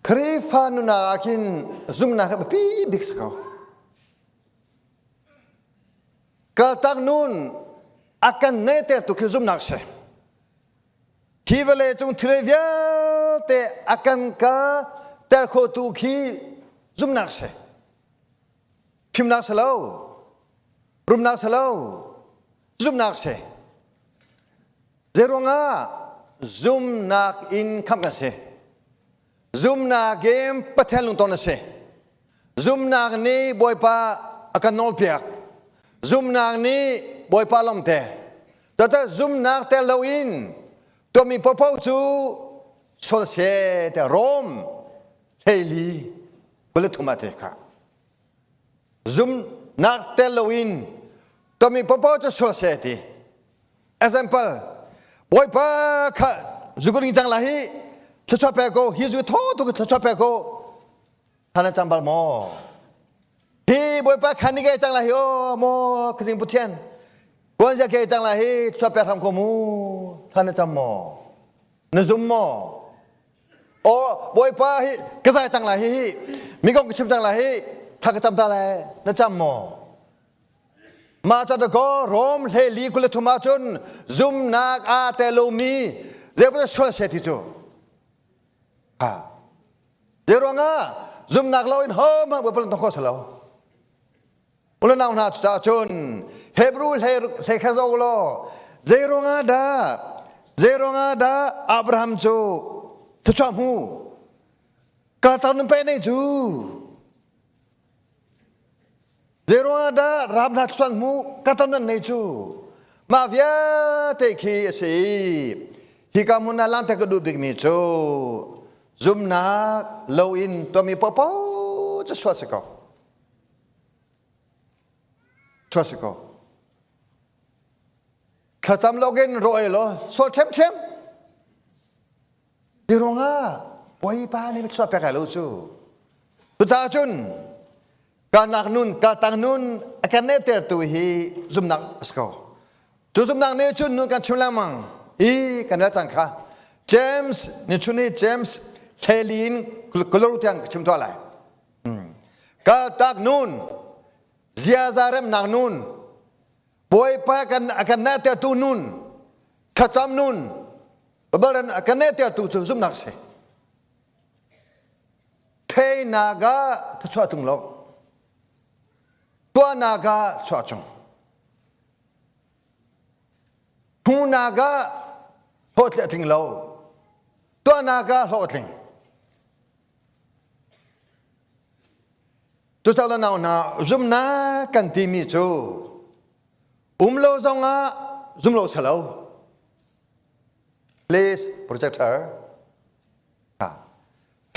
Khrihfa nunnak ah khin zumhnak hi biapi bik si ko. Kaltak nun a kan neihtertu khi zumhnak si. Hi vawlei cung thil vialte a kan kal ter khotu khi zumhnak si. Fimnak si lo, rumnak si lo, zumhnak si. Zeiruangah zumnak in khamh kan si. Zumnak in Pathian lungton a si. Zumnak nih Bawipa a kan nawlpiak. Zumnak nih Bawipa lawmte. Tata zumnak tel loin tuahmi popo cu sual se te Rom hleili 23 ah te kha. Zumnak tel loin tuahmi popo cu sual se ti. Example, Bawipa kha zukuring cang la hi thluachuah pe ko hi zu tho tuk thluachuah pe ko thana cang bal maw hi Bawipa khan ni ke cang la hi o mo khazing puthian kuan zia ke cang la hi thluachuah pe hram ko mu thana cam maw na zum maw o Bawipa hi ka zai cang la hi hi mi kong ka chim cang la hi tha ka cam ta lai na cam maw Mah ca dakaw Rom hlei 23 ah cun zumnak aa tel lomi zeibantuk sual se ti cu. Ha. Zei ruangah zumnak loin ho hmanh Bawipa tong kho si lo. Ulanau hna cucaah cun Hebrew hlei kha zoh law zeiruangah dah zeiruangah dah Abraham cu thluachuah hmu ka tar nun pe nei cu zeiruangah dah ram hna thluachuah hmu ka tar nun nei cu mah vialte khi a si hika hmun ah langter ka duh bikmi cu zumnak loin tuahmi paohpaoh cu sual si ko Ṭha si ko. Thlacam lokin rawh ei law sual ṭhiamṭhiam. Ti ruangah Bawipa nih chuah pek ai lo cu. Cucaah cun kalnak nun, kaltang nun a kan nehtertu hi zumnak a si ko. Cu zumnak nih cun nun kan chim lengmang i kan rel cang kha. James ni chun hi James hleli in koloru tiang ka chim tuah lai. Kaltak nun, ziaza remnak nun, Bawipa kan a kan nehtertu nun, thlacam nun, Baibal a kan nehtertu cu zumhnak si. Theinak ah thluachuah tung lo. Tuahnak ah chuah chung. Hmuhnak ah hlawhtling a tling lo. Tuahnak ah hlawhtling. Cucaah nau hna zumnak kan timi cu um lo zongah zum lo selo. Please projector.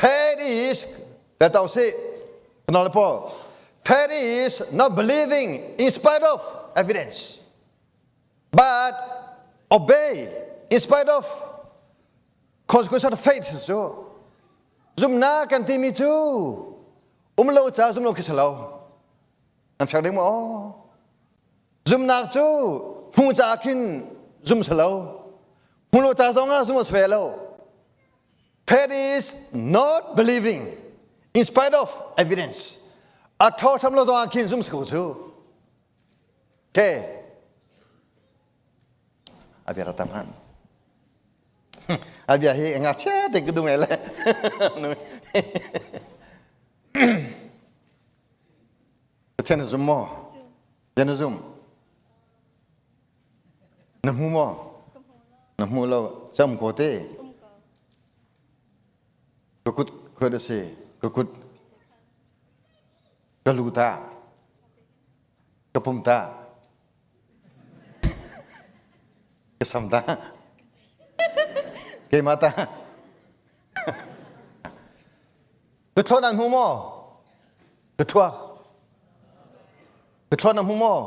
Faith is let us see. Paul. Faith is not believing in spite of evidence, but obey in spite of consequence of faith cu zumnak kan timi cu um lo ca zum lo khi si lo nan fek ding maw zumnak cu hmu ca khin zum si lo hmu lo ca zong ah zum a si ve lo faith is not believing in spite of evidence a tho tham lo zong ah khin zum si ko cu okay a bia tam han A bia hi ngakchia te ka duh ngai le. Pathian na zum maw? Bia na zum? Na hmu maw? Na hmu lo. Cam ko te. Ka kut khuat a si. Ka kut ka lu ta. Ka pum ta. Ka sam ta. Keimah ta. Ka thluak nan hmu maw? Ka thluak. Ka thluak nan hmu maw?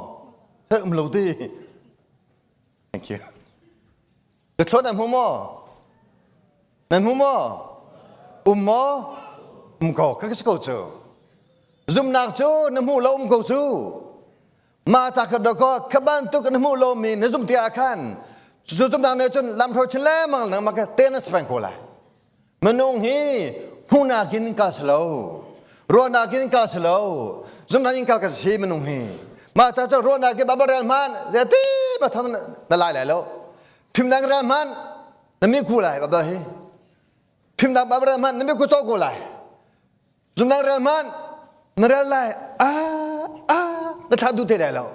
Thei um lo ti. Thank you. Ka thluak nan hmu maw? Nan hmu maw? Um maw? Um ko. Ka si ko cu. Zumnak cu na hmuh lo um ko cu. Mah ca kha dawkaw kha bantuk na hmuh lomi na zumh ti ah khan cu zumhnak nih cun lamhro chin lengmang lengmang kha te na si peng ko lai. Minung hi hmuhnak in kal si lo, ruahnak in kal si lo, zumhnak in kal kan si minung hi. Mah ca cu ruahnak in Bible rel hmanh zeiti ma thang na lai lai lo. Fimnak rel hmanh na mi ku lai Bible hi. Fimnak Bible rel hmanh na mi ku to ko lai. Zumnak rel hmanh na rel lai a a na thlah duh te lai lo.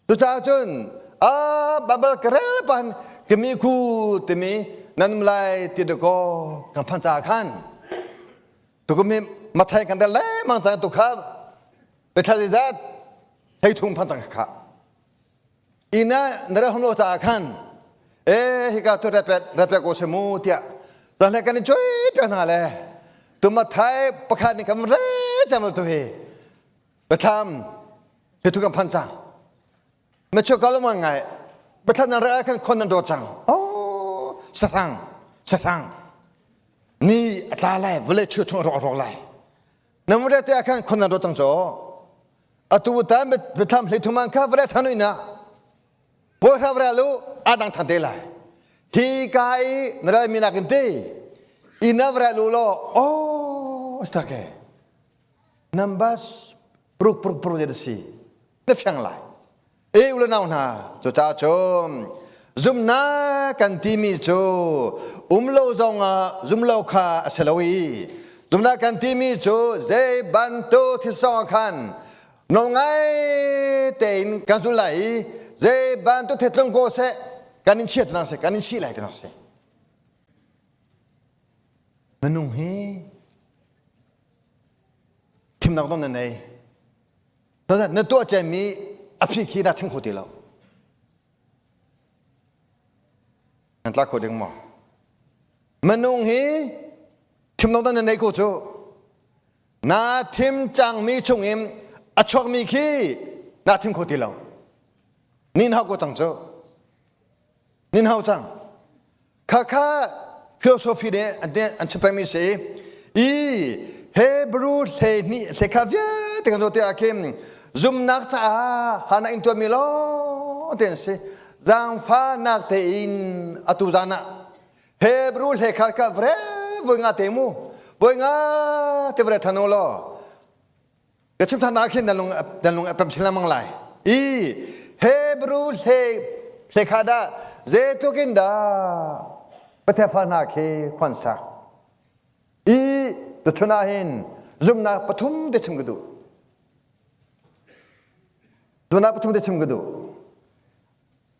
Cucaah cun a Bible ka rel pan kami ku timi nan um lai ti dakaw kan phan caah khan tukumi mathai kan rel lengmang cang tu kha biathla zat thei thum phan cang kha ina na rel hom lo caah khan e hika tu repet repet ko se mu tiah zahle kan in choi pe hna le tu mathai pakhat ni kam re cham tu hi Biathlam hi tu kan phan cang. Mature ka lama ngai. Biathlam nan rak khan khon nan do cang. Oh, sahrang, sahrang. Ni a tla lai, vawlei thil thung a rawk rawk lai. Nan vawlei te ah khan khon nan do cang cho. Atu tan biathlam hlei thuman kha vawlei thanu ina. Bawi hra vawlei lu adang than te lai. Hi ka i na ral mi nakin te. Ina vawlei lu lo, oh, astake. Numbers pruk pruk pruk na si na fiang lai e u le nau hna cucaah cun zumnak kan timi cu um lo zong ah zum lo kha a si lo i zumnak kan timi cu zei bantuk thil zong ah khan. Nawl ngai tein kan zul lai i zei bantuk thetlung ko seh kan in chiat nak seh kan in chih lai tinak si. Minung hi thimnak dong na nei. Na tuah cemmi a phi khi na thim kho ti lo. Nan tla kho ding maw? Minung hi thimnak dang na nei ko cu. Na thim cangmi chungin a chuakmi khi na thim kho ti lo. Nin hau ko cang cu. Nin hau cang. Khakha philosophy nih an chim pengmi si i Hebrew 12 hlekha vialte kan zoh ah khin zumnak caah hana in tuahmi lawng te an si. Zaangfahnak tein atu zan ah Hebrew hlekha kha vre voi nga te mu voi nga te vre than u law ka chim than ah khin nan lung nan lung a pem chin lengmang lai i Hebrew hle hlekha dah zeitluk in dah Pathian fa hna khi khuan sak i tuchun ah hin zumhnak pathum te chim ka duh zumhnak pathum te chim ka duh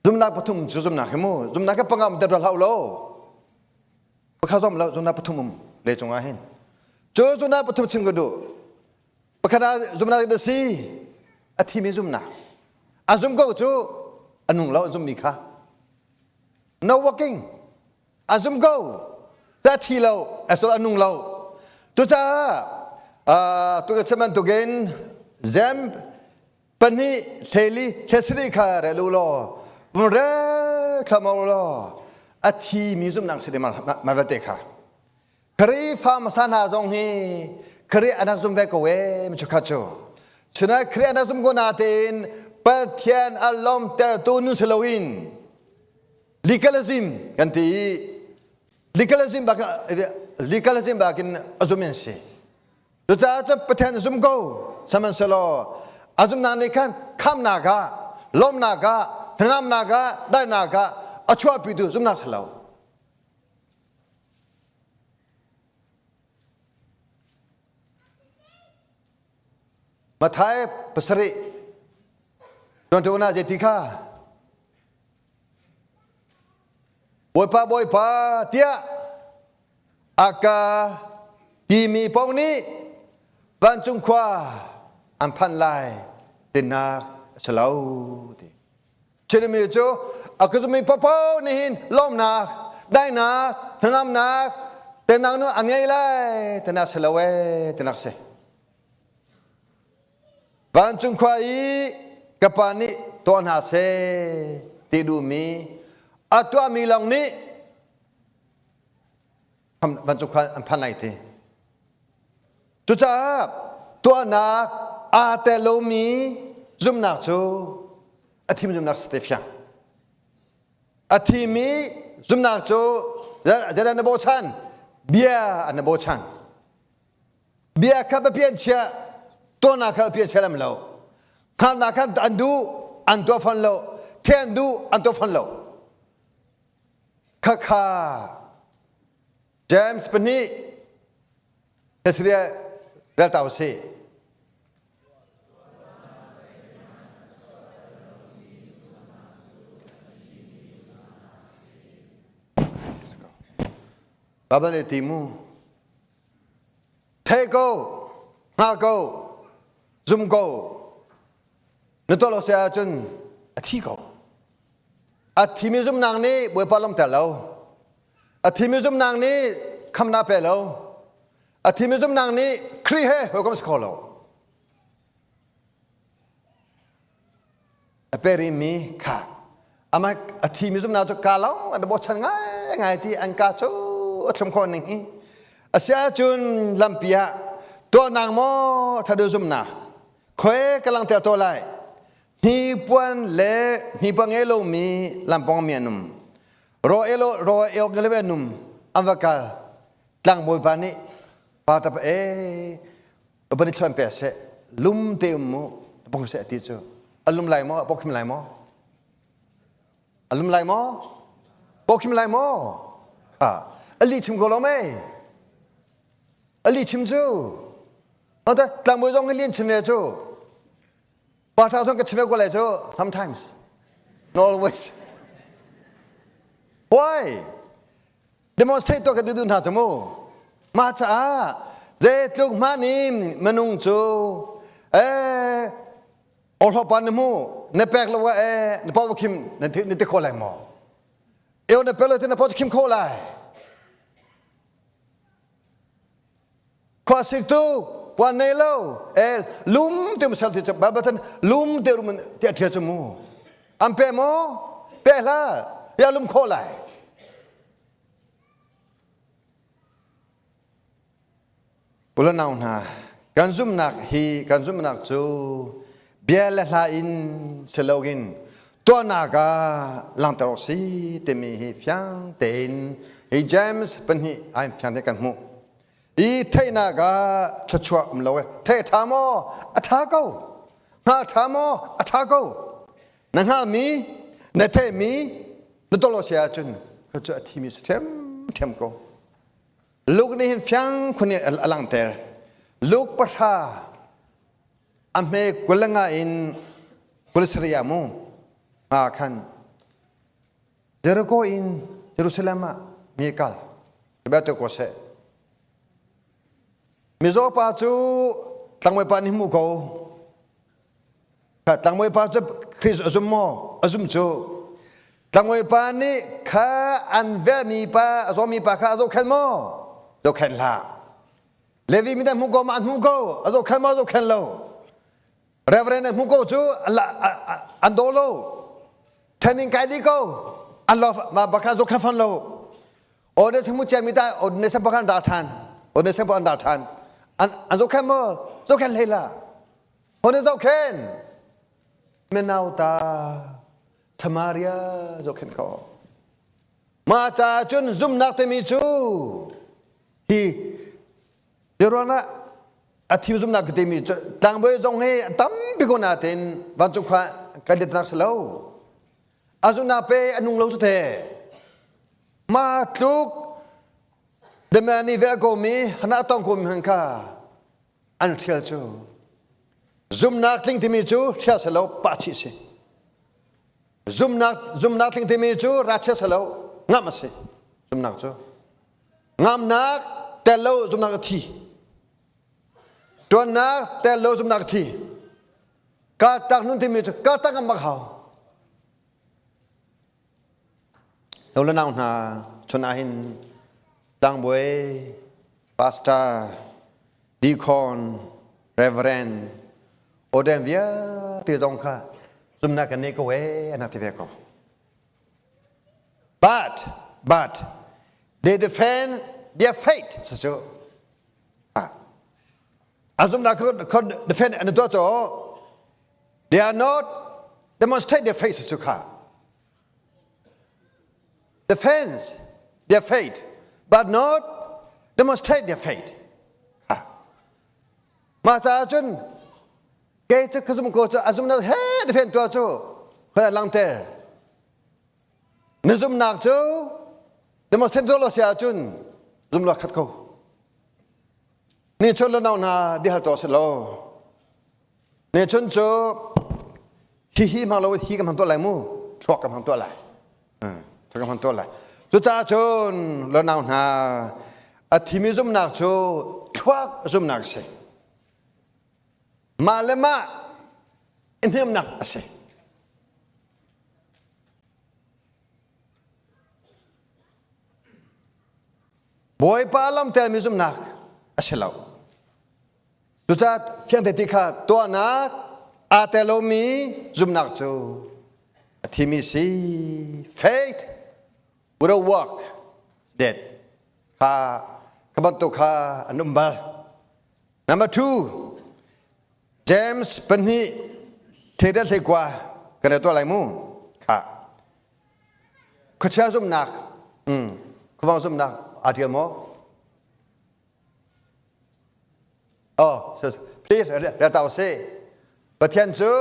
Zumnak pathum cu zumnak hi mu. Zumnak hi panga um ter hlah lo. Pakhat zom lo zumnak pathum um le cungah hin. Cu zumnak pathum chim ka duh. Pakhat ah zumnak da si a thimi zumnak. A zum ko cu a nung lo zummi kha. No working. A zum ko. Za thi lo, asol a nung lo. Cucaah tu ka chim bantukin zem pahnih hleli hlesarih kha rel u law vun rel thlam u law a thi mi zumhnak si ma vialte kha Khrihfa hmasa hna zong hi Khrih an rak zum ve ko e mi chukhat cu chunai Khrih an rak zum ko natein Pathian a lawmtertu nun si loin legalism kan ti i legalism bak legalism bakin a zum in si Cucaah cun Pathian zum ko sihmanhsehlaw a zumhnak nih khan khamnak ah lawmhnak ah hnangamnak ah daihnak ah a chuahpitu zumhnak si lo. Matthai pasarih tuan ah zeiti kha Bawipa Bawipa tiah a ka timi paoh nih vancung khua an phanh lai tinak a si lo ti. Chinmi cu a ka zummi paohpaoh nih hin lawmnak, daihnak, hnangamnak, tenak nu an ngei lai tinak si lo ee tinak si. Vancung khua i ka pa nih tuah hna seh ti duhmi a tuahmi lawng nih vancung khua an phan lai ti. Cucaah tuahnak aa tel lomi zumhnak cu a thim zumhnak si te fiang. A thimi zumhnak cu zeidah na bochan? Bia an na bochan. Bia kha biapi an chiah, tuahnak kha biapi an chia lam lo. Hngalhnak kha an duh, an tuah fawn lo. Thei an duh, an tuah fawn lo. Khakha James pahnih Hesria rel ta usih. Bible nih ti mu. Thei ko, hngal ko, zum ko. Na tuah lo si ahcun a thi ko. A thimi zumnak nih Bawipa lawmter lo. A thimi zumnak nih khamnak pe lo. A thimi zumnak nih Khrih he hawikom si kho lo. A pe rihmi kha amah a thimi zumnak cu ka lawng an bochan ngaingai ti an ka cu a thlum khawh ning hi a si ahcun lampi ah tuahnak maw thadu zumnak khoi ka langter to lai hnipuan le hnipuan ngei lomi lampong mi an um ro elo ro eok ngei lo an um an va kal tlangbawi pa nih pa tap e Upani thluan pe seh lum te um mu pong seh ti cu a lum lai maw pokhim lai maw a lum lai maw pokhim lai maw kha a li chim ko lo mei a li chim cu tlangbawi zong hi lian chim ve cu. Pa thang ka chim ko lai cu sometimes. Not always. Why? Demonstrate to ka du hna cu mu. Mah caah zeitluk hmanh in minung cu eh orhlopan na hmu na pek lo eh na paw khim na ti kho lai maw? Eo na pek lo ti na paw khim kho lai. Khuasik tu puan nei lo el lum te sal ti Bible tan lum te rum te thia chu mu am pe mo pe hla ya lum kho lai Pulanau hna kan zumnak hi kan zumnak cu bia le hla in siloin tuahnak ah langhter awk si timi hi fiang tein hi James pahnih ai fiang te kan hmuh i theihnak ah thluachuah um lo e theih a ṭha maw a ṭha ko hngal ṭha maw a ṭha ko na hngalmi na theihmi na tolo si ahcun kha cu a thimi si ṭhiamṭhiam ko Luke nih hin fiang khun in a langhter Luke pahra a hme 25 in 27 ah mu ah khan Jericho in Jerusalem ah mi kal bia ko seh mizaw pa cu tlangbawi pa nih hmu ko tlangbawi pa cu Christ a zum maw a zum cu tlangbawi pa nih kha an velmi pa a zawmi pa kha a zohkhenh maw zohkhenh hlah Levi mi hmu ko ma an hmu ko a zohkhenh maw zohkhenh lo Reverend hmu ko cu an daw lo training kai dih ko an lo ma bakha zohkhenh fan lo Ode semu cia mi ta ode sem pakhan da than ode sem pakhan da than an an zohkhenh maw zohkhenh hlei la hone zohkhenh menau ta Samaria zohkhenh kho ma ca cun zumnak timi cu hi Zeruangah a thim zumnak timi tlangbawi zong hi tampi ko natin vancung khua kan letnak si lo a zumnak pe a nung lo cu the ma tluk demani ve ko mi hana tong ko mi han kha an thial cu zumnak tling timi cu thial se lo pa chi si zumnak zumnak tling timi cu rachia se lo ngam a si zumnak cu Ngamnak tel lo zumnak a thi. Tuannak tel lo zumnak a thi. Kaltak nun timi cu kaltak ngam bak hau. Lo le nau hna chun ahhin tlangbawi, pastor, deacon, reverend, odem vialte zong kha zumnak kan nei ko ee an rak ti ve ko. But, but, they defend their faith. Cucu, a zumnak kha defend an tuah cu they are not demonstrate their faith cu kha. Defense their faith, but not demonstrate their faith. Mah caah cun kei cu ka zum ko cu a zumnak he defend tuah cu khoi langter. Na zumnak cu demonstrate tuah lo si ahcun zum lo khat ko. Ni chun lo nau hna biahal tuah si lo. Ni chun cu hi hi hmang lo hi ka hmang tuah lai mu thluak ka hmang tuah lai. Thluak ka hmang tuah lai. Cucaah cun lo nau hna a thimi zumnak cu thluak zumnak a si. Mah le mah i hnemnak a si. Bawipa lam telmi zumhnak a si lo. Cucaah fiangte ti kha tuahnak aa tel lomi zumhnak cu a thimi si. Faith without work is dead. Kha kha bantuk kha an um bal. Number two, James pahnih theidat hleikua kan i tuah lai mu. Kha. Khuachia zumhnak, mm, khuavang zumhnak aa ṭial maw? Oh, so, please, rel ta usih. Pathian cu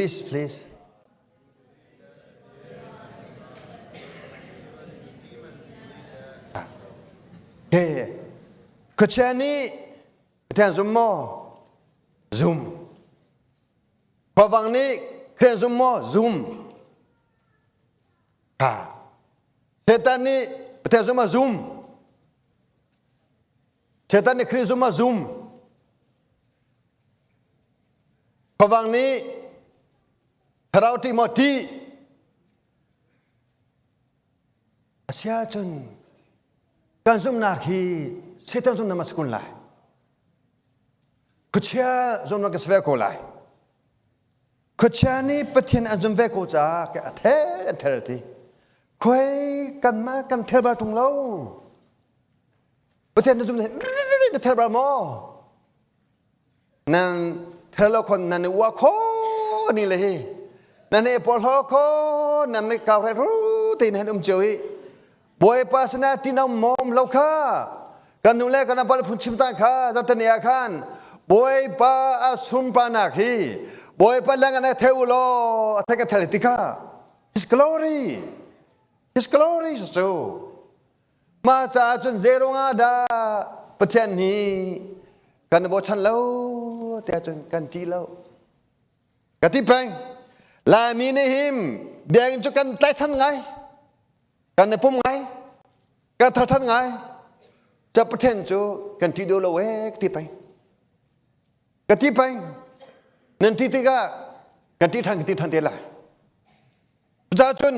English, please. Okay. Khuachia nih Pathian zum maw? Zum. Khuavang nih Khrih zum maw? Zum. Ha. Satan nih Pathian zum maw? Zum. Satan nih Khrih zum maw? Zum. Khuavang nih Thlarau ṭih maw? Ṭih. Asiahcun kan zumhnak hi Satan zumhnak ma si kun lai? Khuachia zumhnak ka si ve ko lai. Khuachia nih Pathian an zum ve ko caah a ther an ther ti. Khuai kanmah kan ther bal ṭung lo. Pathian na zum na ther bal maw? Nan ther lo khon nan i ua kho ni le hi. Nan i porhlaw kho nan mi kau re ru te nan um cio hi. Bawipa sinah tinam mawm lo kha kan nu le kan pa phun chim ta kha zartani ah khan Bawipa a sunparnak hi Bawipa lang an theu law a thek a thel ti kha His glory His glory so mah caah cun zero nga dah Pathian nih kan bochan lo tiah cun kan ṭih lo ka ti peng Laimi nih him biakinn cu kan tlaichan ngai kan i pum ngai kan tharthan ngai ca Pathian cu kan ṭih duh lo ee ka ti peng ka ti peng nan ṭih tikah kan ṭih ṭhan ka ti ṭhan te lai Cucaah cun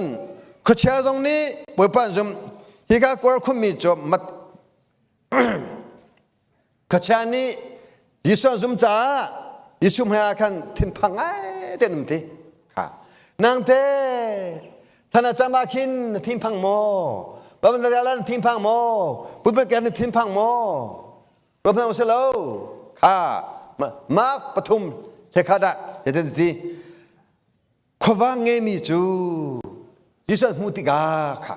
khuachia zong nih Bawipa an zumh. Hika kuar khummi cu mat khuachia nih Jesuh an zumh caah Jesuh hmaiah khan thinphang ngai te an um ti. Kha. Nang te thana cam ah khin na thinphang maw? Baban na thinphang maw? Putput na thinphang maw? Ruahman si lo. Kha. Mark pathum he kha dah ti. Khuavang ngeimi cu Jesuh an hmuh tikah kha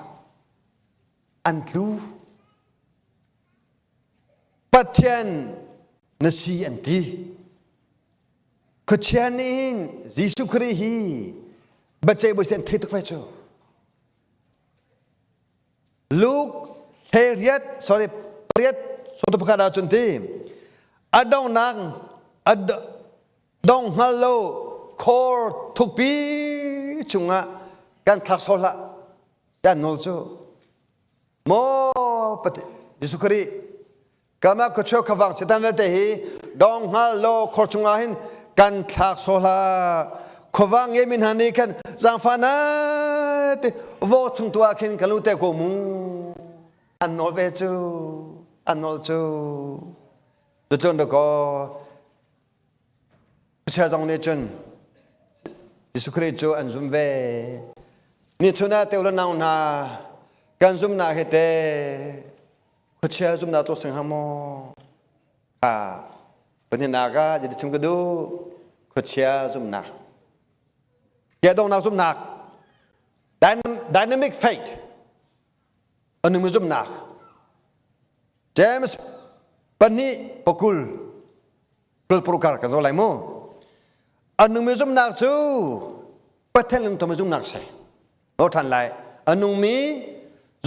an tlu. Pathian na si an ti. Khuachia nih hin Jesuh Khrih hi biaceih bawi an thei tuk ve cu. Luke hlei sorry pariat sawtu pakhat ah cun ti a donghnak a dong hngal lo khor thukpi chungah kan thlak sawh hlah kan nawl cu maw Jesuh Khrih kama khuacheu khavang setan vialte hi dong hngal lo khor chungah hin kan thlak sawh hlah khuavang nge min hna nih khan zaangfah na te vo chung tu ah khin kan lu te ko mu an nawl ve cu an nawl cu tutlun dakaw Khuachia zong nih cun Jesuh Khrih cu an zum ve. Ni chun ah teu le nau hna kan zumnak hi te khuachia zumnak tluk sing hang maw? Ah, pahnihnak ah jadi chim ka duh khuachia zumnak. Kia dongnak zumnak dynamic faith anung zumnak James pahnih pakul kul parukar kan zo lai mu anung mi zumnak cu Pathian lungtom zumnak si lo than lai anung mi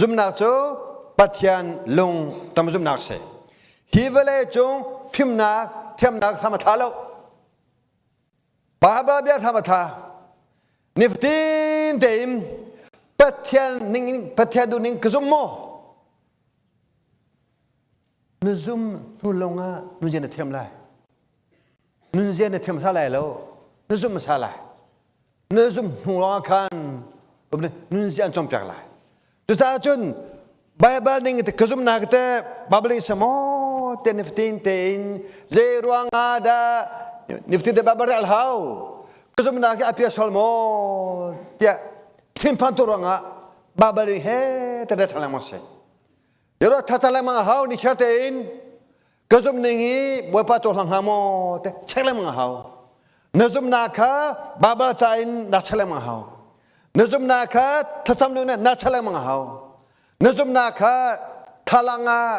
zumnak cu Pathian lung tom zumnak si hi vawlei cung fimnak thiamnak hram a thla lo Bible bia hram a thla nifatin tein Pathian ning Pathian duh ning ka zum maw Na zum hnu lawngah nunzia na thiam lai. Nunzia na thiam sa lai lo. Na zum sa lai. Na zum hnu lawngah khan nunzia an cawnpiak lai. Cucaah cun Bible ning te ka zumnak te Bible ning samo te nifatin tein zei ruangah dah nifatin te Bible rel hau ka zumnak hi a pia sol maw tiah thinphan tu ruangah Bible ning he te ṭha lengmang si. Yero thatha lengmang a hau ni chiar tein ka zumh ning hi Bawipa cohlang hnga maw te check lengmang a hau. Na zumhnak kha Bible ca in na check lengmang a hau. Na zumhnak kha thlacam ning na check lengmang a hau. Na zumhnak kha thalang ah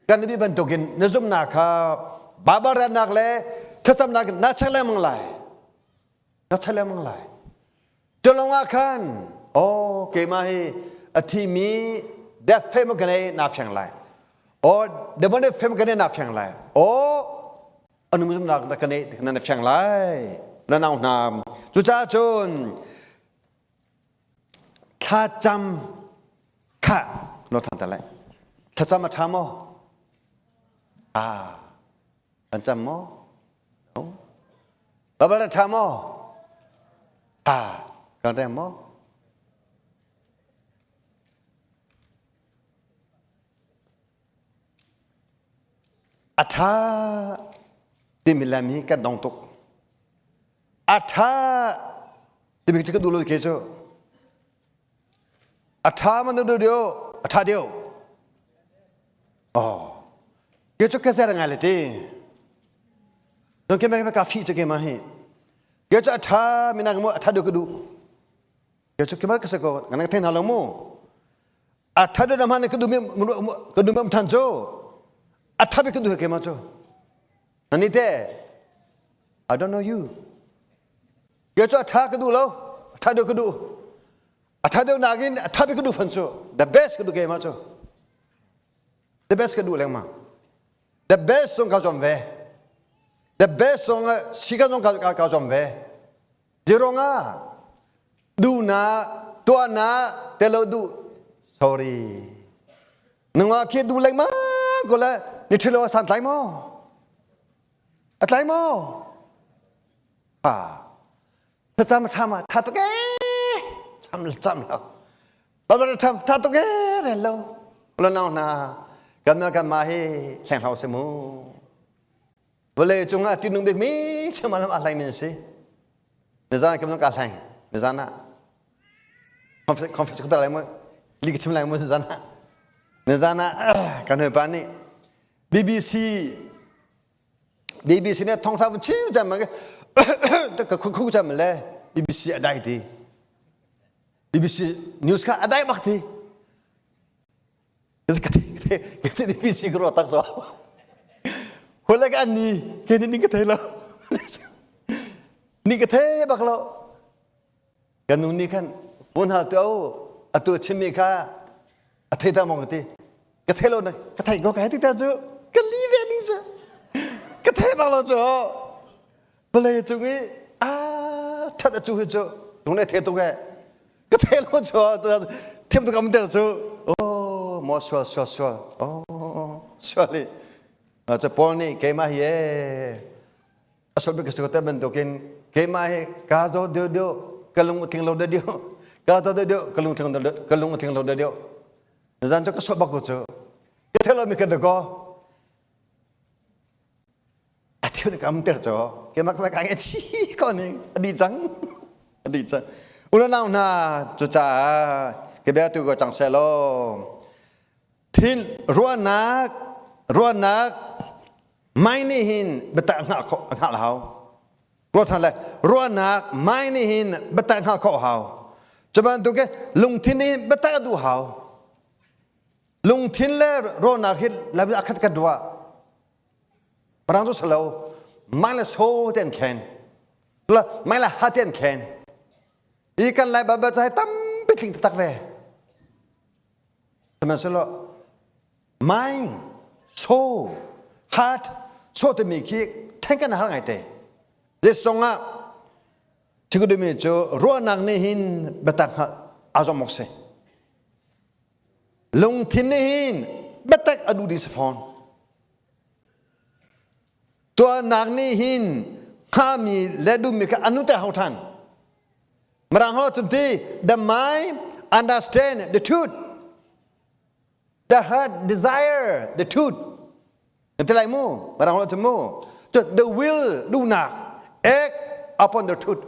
kan nabi bantukin na zumhnak kha Bible relnak le thlacamnak na check lengmang lai. Na chat lengmang lai. Cu lawngah khan oh keimah hi a thimi death fame ka nei na fiang lai. Or demonic fame ka nei na fiang lai. Or anung zumnak na ka nei na fiang lai. Na nau hna. Cucaah cun thlacam kha no than ta lai. Thlacam a tha maw? Ah, kan cam maw? No. Babal a tha maw? Tha. Kan rem maw? A tha timi lam hi kan dong tuk. A tha timi cu ka duh lo ke cu. A ṭha man deuh deuh a ṭha deuh. Oh. Ke cu ka zer ngai le ti. Don ke me ka fi chu ke ma hi. Ke cu a ṭha mina mu a ṭha deuh ka duh. Ke cu ke ma ka se ko ngan ka theng hna lo mu. A ṭha deuh na hman ka duh mi ka duh mi um than cu. A ṭha bik ka duh ke ma cu. Nani te I don't know you. Ke cu a ṭha ka duh lo. A ṭha deuh ka duh. A ṭha deuh nakin a ṭha bik ka duh fan cu. The best ka duh keimah cu. The best ka duh lengmang. The best zong ka zuam ve. The best zong si ka zong ka ka zuam ve. Zironga duh na tuah na te lo duh sorry. Nungah khi duh lengmang ko le ni ṭhilo san tlai maw? A tlai maw? Ah, thlacam a ṭham ah ṭha tuk ee cham cham lo Baibal ṭham ṭha tuk ee rel lo lo nau hna kan na kan mah hi hleng hlau se mu vawlei cungah ṭihnung bik mi chim lam a hleng mi si nizan kam ka hleng nizan ah conference ka lai mu li ka chim lai mu nizan ah nizan ah kan hoi pa nih BBC BBC nih thawngtha vun chim cam ma ka khu khu cam le BBC a dai ti BBC news kha a dai bak ti ka ti ka ti BBC ka ruah tak so hole ka an ni ke ni ning ka thei lo ni ka thei bak lo kan nu nih khan phone hal tu atu chimmi kha a thei ta mong ti ka thei lo na ka thei ko ka ti ta cu ka li ve ning cu ka thei bak lo cu vawlei cung i a that a cu hi cu lung le the tuk he ka thei lo cu thiam tuk am ter cu oh mo sual sual sual oh sual i cu Paul nih keimah hi a sot bik ka te bantukin keimah hi ka zo deuh deuh ka lung tling lo deuh deuh ka zo deuh deuh ka lung tling ka lung tling lo deuh deuh zan cu ka sot bak ko cu ka thelo mi ka dako a thil kam ter cho keimah ka ka nge chi ko ning adi cang adi cang unau hna cu caah ke bia tu ko cang se lo thin ruahnak ruahnak Mai nih hin biatak hngah khawh a hngah hau. Ruat hna le ruahnak mai nih hin biatak hngah khawh hau. Cu bantuk lungthin nih hin biatak a duh hau. Lungthin le ruahnak hi labi a khat kan ruah. Parang cu salo mai le so te an khen. La mai le ha te an khen. I kan lai Bible ca hi tampi tling taktak ve. Sihmanhsehlaw mind, soul, heart, so timi khi then kan har ngai te. Zeizong ah thikudimi cu ruahnak nih hin biatak hngalh aa zuam awk si. Lungthin nih hin biatak a duh ding si fawn. Tuahnak nih hin hngami le duhmi kha anu te hau ṭhan. Mirang holh cun ti the mind understand the truth. The heart desire the truth. Na ti lai mu? Mirang holh cun mu. The will duhnak act upon the truth.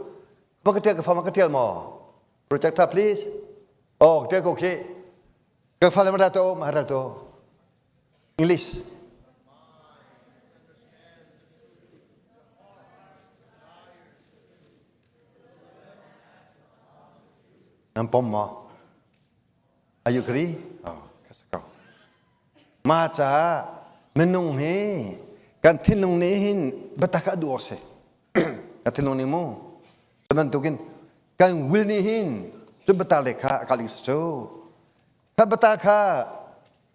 Ma ka ṭial ka fa ma ka ṭial maw? Projector please. Oh, ṭial ko khi. Ka fa le ma to ma to. English. Nan pom maw? Are you agree? Oh, ka si ko. Ma caah minung hi kan thinlung nih hin biatak a duh awk si. Kan thinlung nih mu. Bantukin kan will nih hin cu bata le kha a kal cu. Kha bata kha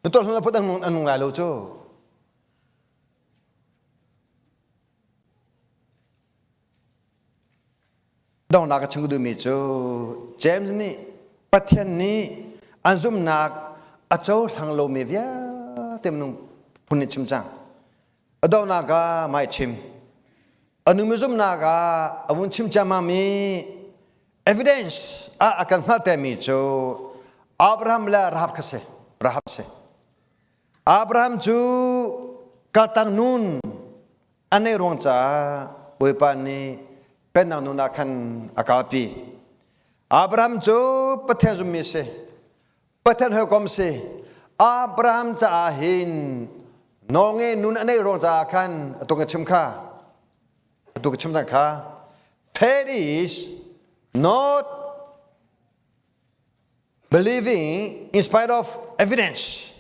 na tuah hlan put an nung lai lo cu. Donghnak a chim ka duhmi cu James nih Pathian nih an zumhnak a cohlang lomi vialte minung phun nih chim cang. A donghnak ah mai chim. A numi zumhnak ah a vun chim ciammam i evidence ah a kan hngalhtermi cu Abraham le Rahab kha si. Rahab si. Abraham cu kaltang nun a neih ruang caah Bawipa nih pennak nun ah khan a kalpi. Abraham cu Pathian zummi si. Pathian hawikom si. Abraham caah hin nawlnge nun a neih ruang caah khan atu ka chim kha. Atu ka chim cang kha. Faith is not believing in spite of evidence,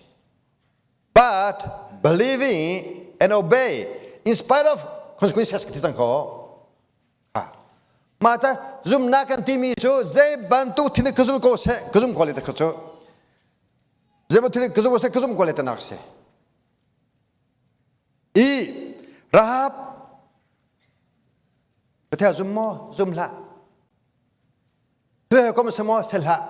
but believing and obey in spite of consequences ka ti cang ko. Mah ta zumnak kan timi cu zei bantuk thil ka zul ko seh ka zum ko le ta cu zei bantuk thil ka zum ko seh ka zum ko le ta nak si. I Rahab Pathian zum maw zum hlah Tuhe kom se maw sel hlah.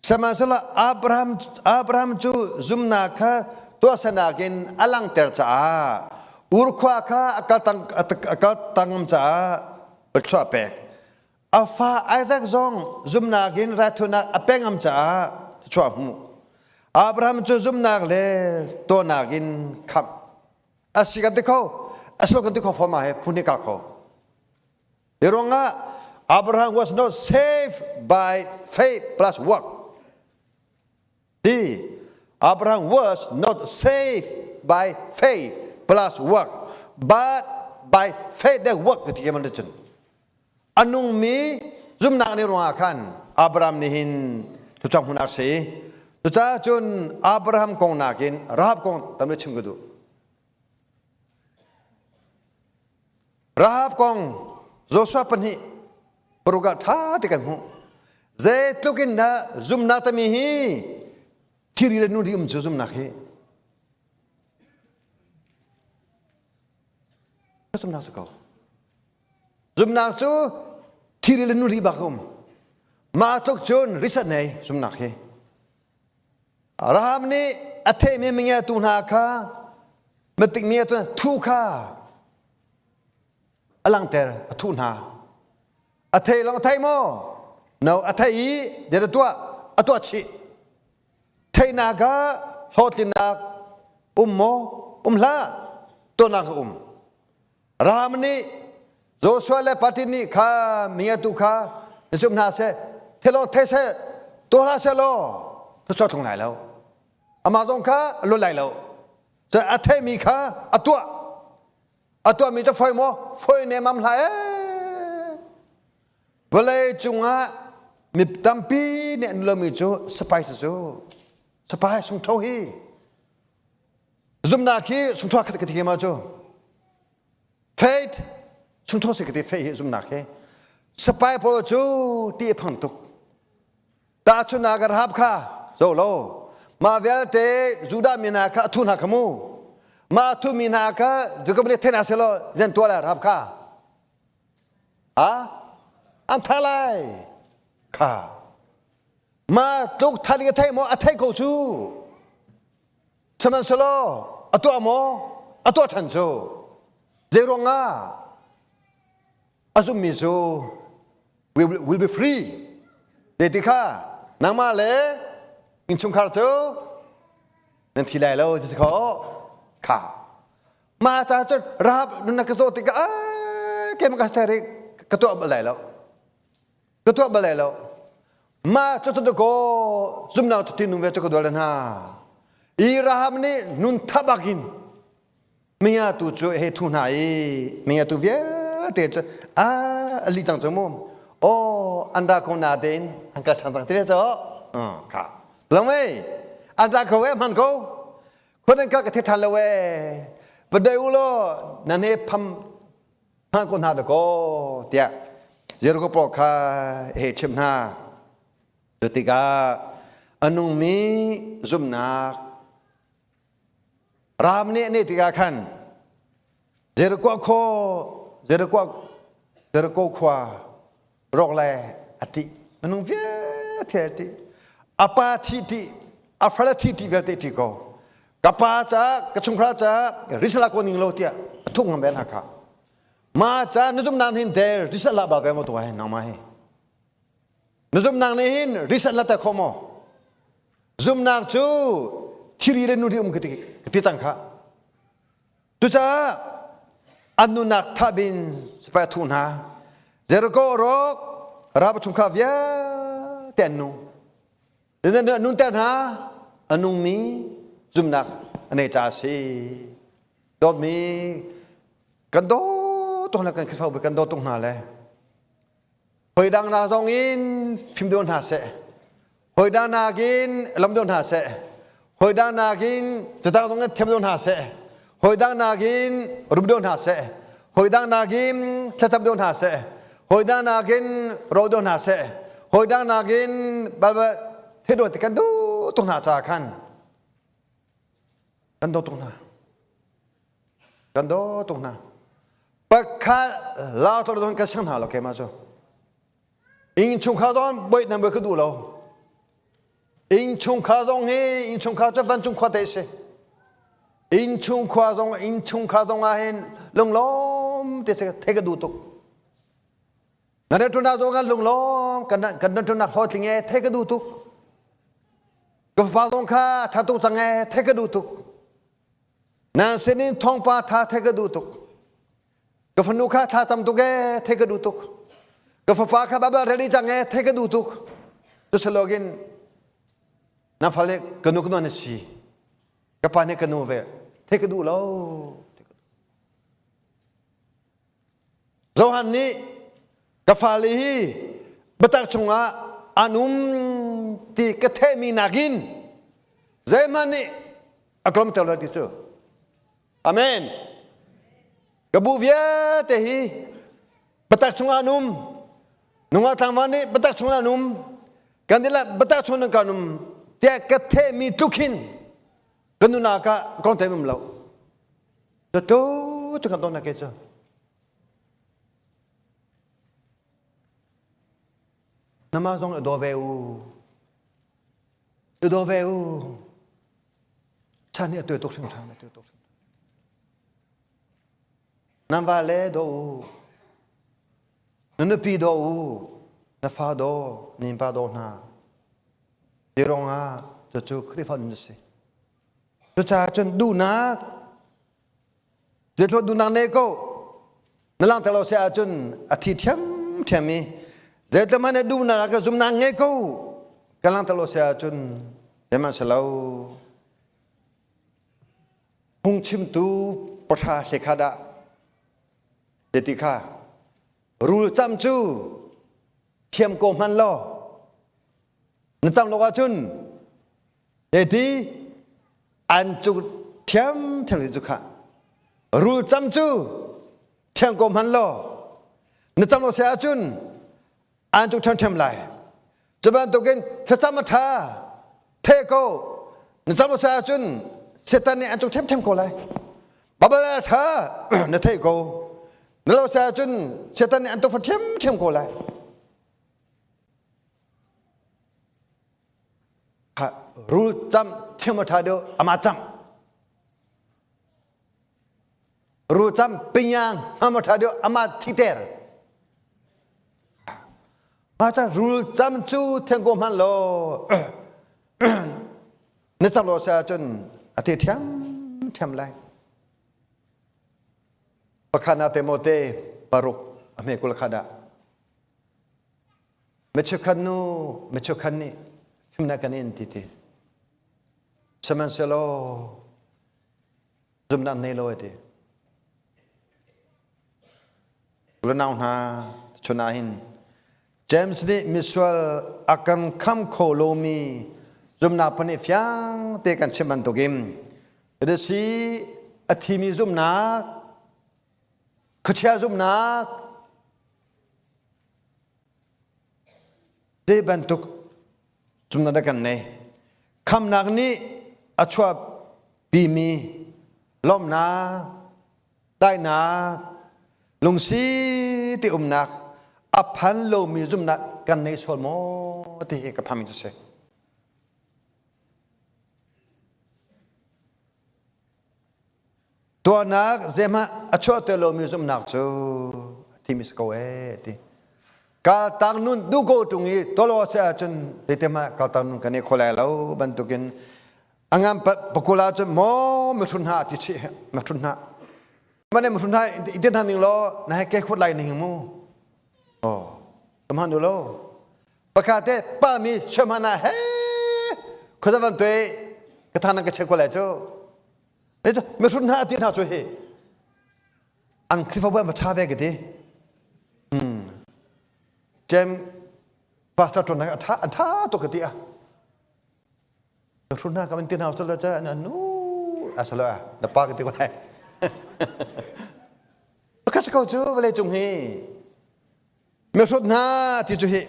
Sihmanhsehlaw Abraham, Abraham cu zumnak kha tuahsernak in a langhter caah Ur khua kha a kaltang, a kaltangam caah thluah pek. A fa Isaac zong zumnak in raithawinak a pek ngam caah thluachuah hmuh. Abraham cu zumnak le tuahnak in khamh. A si kan ti kho, a si lo kan ti kho fom ah he phun hi kal kho. Hi ruangah Abraham was not saved by faith plus work. The Abraham was not saved by faith plus work, but by faith and work ti man cun. Anung mi zumnak ni ruangah khan Abraham nih hin thuchang hunak si. Cucaah cun Abraham kong nakin Rahab kong tam chim ka duh. Rahab kong Joshua pahnih paruk ah ṭha te kan hmuh. Zeitluk in dah zumnak tami hi thiri le nuri um cu zumnak hi. Zumnak si ko. Zumnak cu thiri le nuri bak um. Mah tluk cun risat nei zumnak hi. Rahab nih a theihmi mingiatu hna kha matikmi a thu kha a langhter a thuh hna. A thei lawng a thei maw? No, a thei i deh a tuah a tuah chih. Theihnak ah hlawhtlinnak um maw? Um hlah. Tuahnak a um. Rahab nih Joshua le Patin nih kha mingiatu kha na zumh hna seh thilawng thei seh tuah hlah seh law thluachuah tlung lai lo amah zong kha a luat lai lo cu a theimi kha a tuah a tuahmi cu foi maw foi nemam hlah ee vawlei cungah mi tampi nih an lomi cu sapai cu sapai sungtho hi Zumnak hi sungthuah khat ka ti ma cu. Faith sungthuah si ka ti faith hi zumnak hi. Sapai pawl cu ti a phang tuk. Ta chun ka rahab kha zo lo. Ma vialte Judah mi hna kha a thu hna kha mu. Ma thu mi hna kha Jacob nih thena selo zen tua la rahab kha. Ha? An tha lai. Kha. Ma tluk than ka thei maw a thei ko cu. Sihmanhsehlaw a tuah maw? A tuah ṭhan cu. Zeiruang ah a zummi cu will, will be free. Te ti kha nangmah le innchungkhar cu nan thi lai lo ti si kho kha mah ta cu Rahab nun na ka zawh tikah keimah ka ka tuah bal lai lo Ka tuah bal lai lo. Mah cu cu ko zumnak cu tinung ve cu ka dual hna. I Rahab nih nun thabak in minga tu cu he thu hna i minga tu vialte cu a ali cang cu mu. Oh an ra ko na tein an kal ṭhan cang ti ve cu. Kha. Long ei an ra ko e hman ko. Khon an kal ka the ṭhan lo e. Va dai u law nan he pham hna ko hna da ko tiah. Jericho pawl kha he chim hna. Cu tikah a nungmi zumhnak Ram nih a tikah khan Jericho khaw Jericho Jericho khua rawk le a ṭih minung vialte a ṭih a pa thi ṭih a fale thi ṭih vialte ṭih ko ka pa caah ka chungkhar caah risala ko ning lo tiah a thuk ngam ve hna kha ma ca na zumnak hin der risala ba ve mo tu hai nang ma hi na zumnak nih hin risala ta kho mo zumnak cu thiri le nuri um ka ti ka ti cang kha Cucaah an nunak thahbin sipai a thuh hna. Jericho rawk rap chungkhar vialte an nung. Nan nunter hna a nungmi zumnak a nei ca a si. Dawtmi kan dawt tuk hna kan Khrihfabu kan dawt tuk hna le Hoi dang na zong in fim deuh hna seh. Hoi dang nakin lam deuh hna seh. Hoi dang nakin catang zong in thiam deuh hna seh. Hoi dang nakin rum deuh hna seh. Hoi dang nakin thlacam deuh hna seh. Hoi dang nakin ro deuh hna seh. Hoi dang nakin balba thedawt ti kan duh tuk hna ca khan kan daw tuk hna. Kan daw tuk hna. Pakhat lau tor don ka sang hna lo keimah cu. Inn chungkhar zong boi nan boi ka duh lo. Inn chungkhar zong hi inn chungkhar cu vancung khua te si. Inn chungkhar zong inn chungkhar zong ah hin lunglawm te se the ka duh tuk. Na ne tuna zong kan lunglawm kan kan nan tuna hlawhtling e the ka duh tuk. Ka fapa zong kha tha tuk cang e the ka duh tuk. Nan sinin thawngpa tha the ka duh tuk. Ka fanu kha thla tam tuk ee the ka duh tuk. Ka fapa kha babal ready cang ee the ka duh tuk. Cusalogin na fal nih ka nu ka nu na si. Ka pa nih ka nu ve the ka duh lo. Johan nih ka fale hi biatak chungah an um ti ka thehmi nakin zeihmanh nih a klomter lo ti cu. Amen. Ka bu vialte hi biatak chungah an um. Nungak tlangval nih biatak chungah an um. Kan dihlak biatak chungah kan um tiah ka thehmi tluk hin kan nunak ah kong them um lo. Cu tu kan ton ke cu. Nama zong i daw ve u. I daw ve u. Chan hi a tuai tuk hringhran, a tuai tuk hringhran. Nan va le daw u. Na nupi daw u. Na fa daw, nin pa daw hna. Ti rongah cucu Khrihfa nun a si. Cucaah cun duhnak zeitluk duhnak nei ko na langhter lo si ahcun a thi ṭhiamṭhiam i zeitluk hmanh na duhnak ah ka zumnak ngei ko ka langhter lo si ahcun zeihmanh phungchimtu pahra hlekha dah ti kha rul cam cu thiam ko hman law na cam lo ahcun Hiti an cu ṭhiamṭhiam cu khah. Rul cam cu thiang ko hman law na cam lo se ahcun an cu ṭhiamṭhiam lai. Cu bantukin thlacam a ṭha the ko na cam lo se ahcun Satan nih an cu ṭhiamṭhiam ko lai. Babal a ṭha na theih ko. Na lo se ahcun Satan nih an tukforh ṭhiamṭhiam ko lai. Rul cam thiam a ṭha deuh amah cam. Rul cam pinyang ham a ṭha deuh amah thiter. Mah ca rul cam cu thiang ko hman law na cam lo sa cun a te ṭhiam ṭhiam lai. Pakhat na Timote paruk a hme 20 khat ah Micheukhat nu micheukhat nih fimnak kan in ti ti. Sihmanhsehlaw zumhnak nei lo ti. Unau hna chun ah hin James nih misual a kan kham kho lomi zumhnak phun i fiang te kan chim bantukin si a thimi zumhnak khuachia zumhnak. Zei bantuk zumnak dah kan nei? Khamnak nih a chuahpimi lawmhnak, daihnak, lungsi ti umnak a phan lomi zumnak kan nei sual maw ti hi ka phami cu si. Tuahnak zeihmanh a chuahter lomi zumhnak cu a thimi si ko ee ti. Kaltak nun duh ko ṭung i tolo si ahcun zeitihmanh kaltak nun kan i kho lai lo bantukin a ngan pakul ahcun maw mihrun hna ti chih mihrun hna mane mihrun hna i tin hna ning law na he ke khut lai ning mu oh tamhan du lo pakhat te pa mi chemhana he khuazavan te ka thana ka chek ko lai cu mihrut hna ti hna cu hi an Khrihfabu an va ṭha ve ka ti cem pastor ṭuan an ṭha an ṭha tuk ka ti a mihrut hna ka van ti hna usal ca an nu a salo a na pa ka ti ko lai pakhat si ko cu vawlei cung hi mihrut hna ti cu hi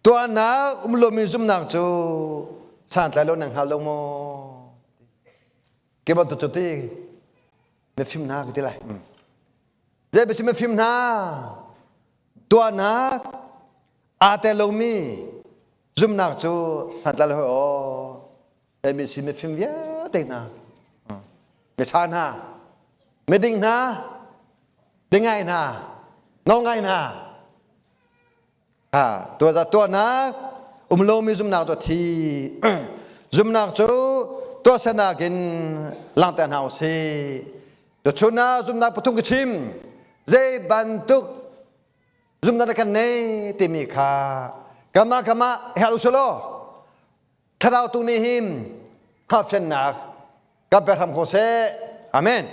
tuahnak um lomi zumnak cu santlai lo nan hngal lo maw ke bantuk cu ti mifim hna ka ti lai zei basi mifim hna tuahnak aa tel lomi zumnak cu santlai lo aw mi si mifim vialte hna miṭha hna miding hna dingai hna nawngai hna Ha, tuah tuahnak um lomi zumnak cu thi. Zumnak cu tuahsernak in langhter hna usih. Tuchun ah zumnak pathum ka chim. Zei bantuk zumnak kan nei timi kha kama kama hal usulaw thlarau tu nih hin hngalhfiannak kan pek hram ko seh. Amen.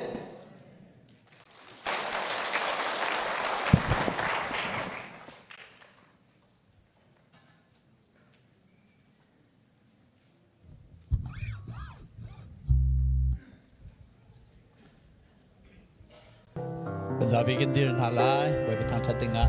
Zapi kan dir hna lai Bawipa thangṭhat dingah.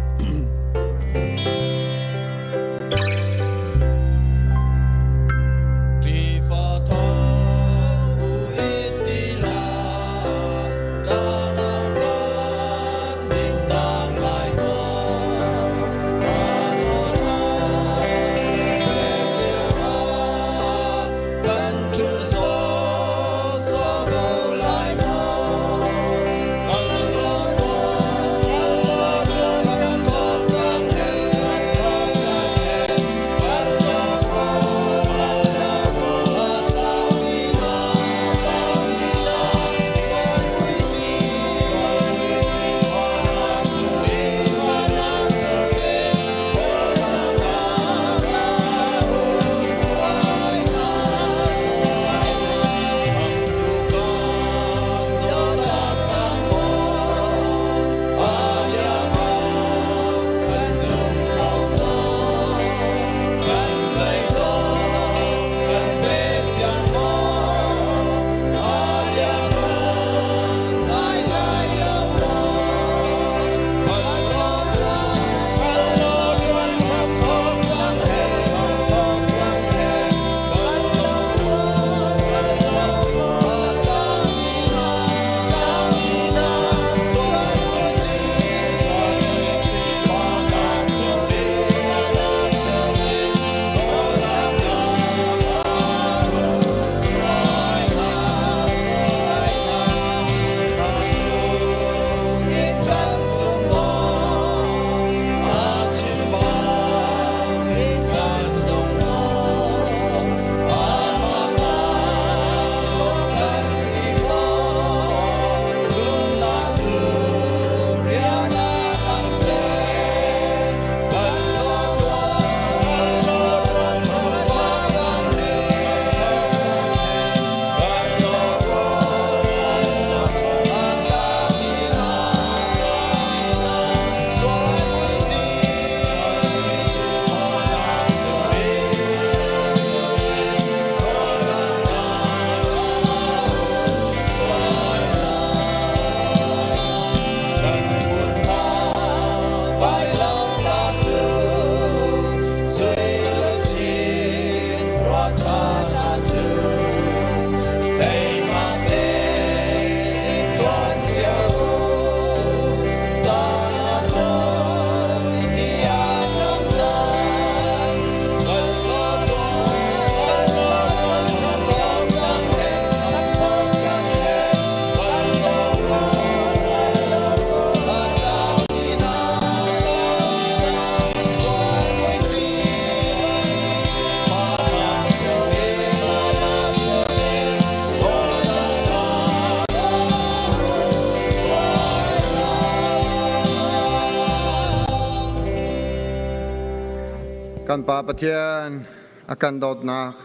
Kan Pa Pathian a kan dawtnak,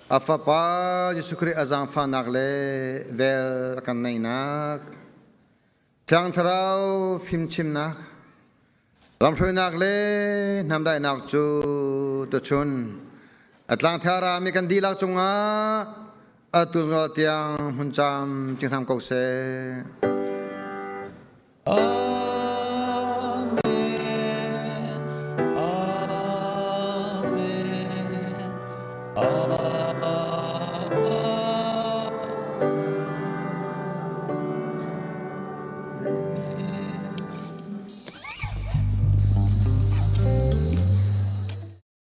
a Fapa Jesuh Khrih a zaangfahnak le vel a kan neihnak, Thiang Thlarau fimchimnak, lamhruainak le hnamdaihnak cu tuchun a tlangthar mi kan dihlak cungah atu tiang hmun cam cing hram ko seh. Amen.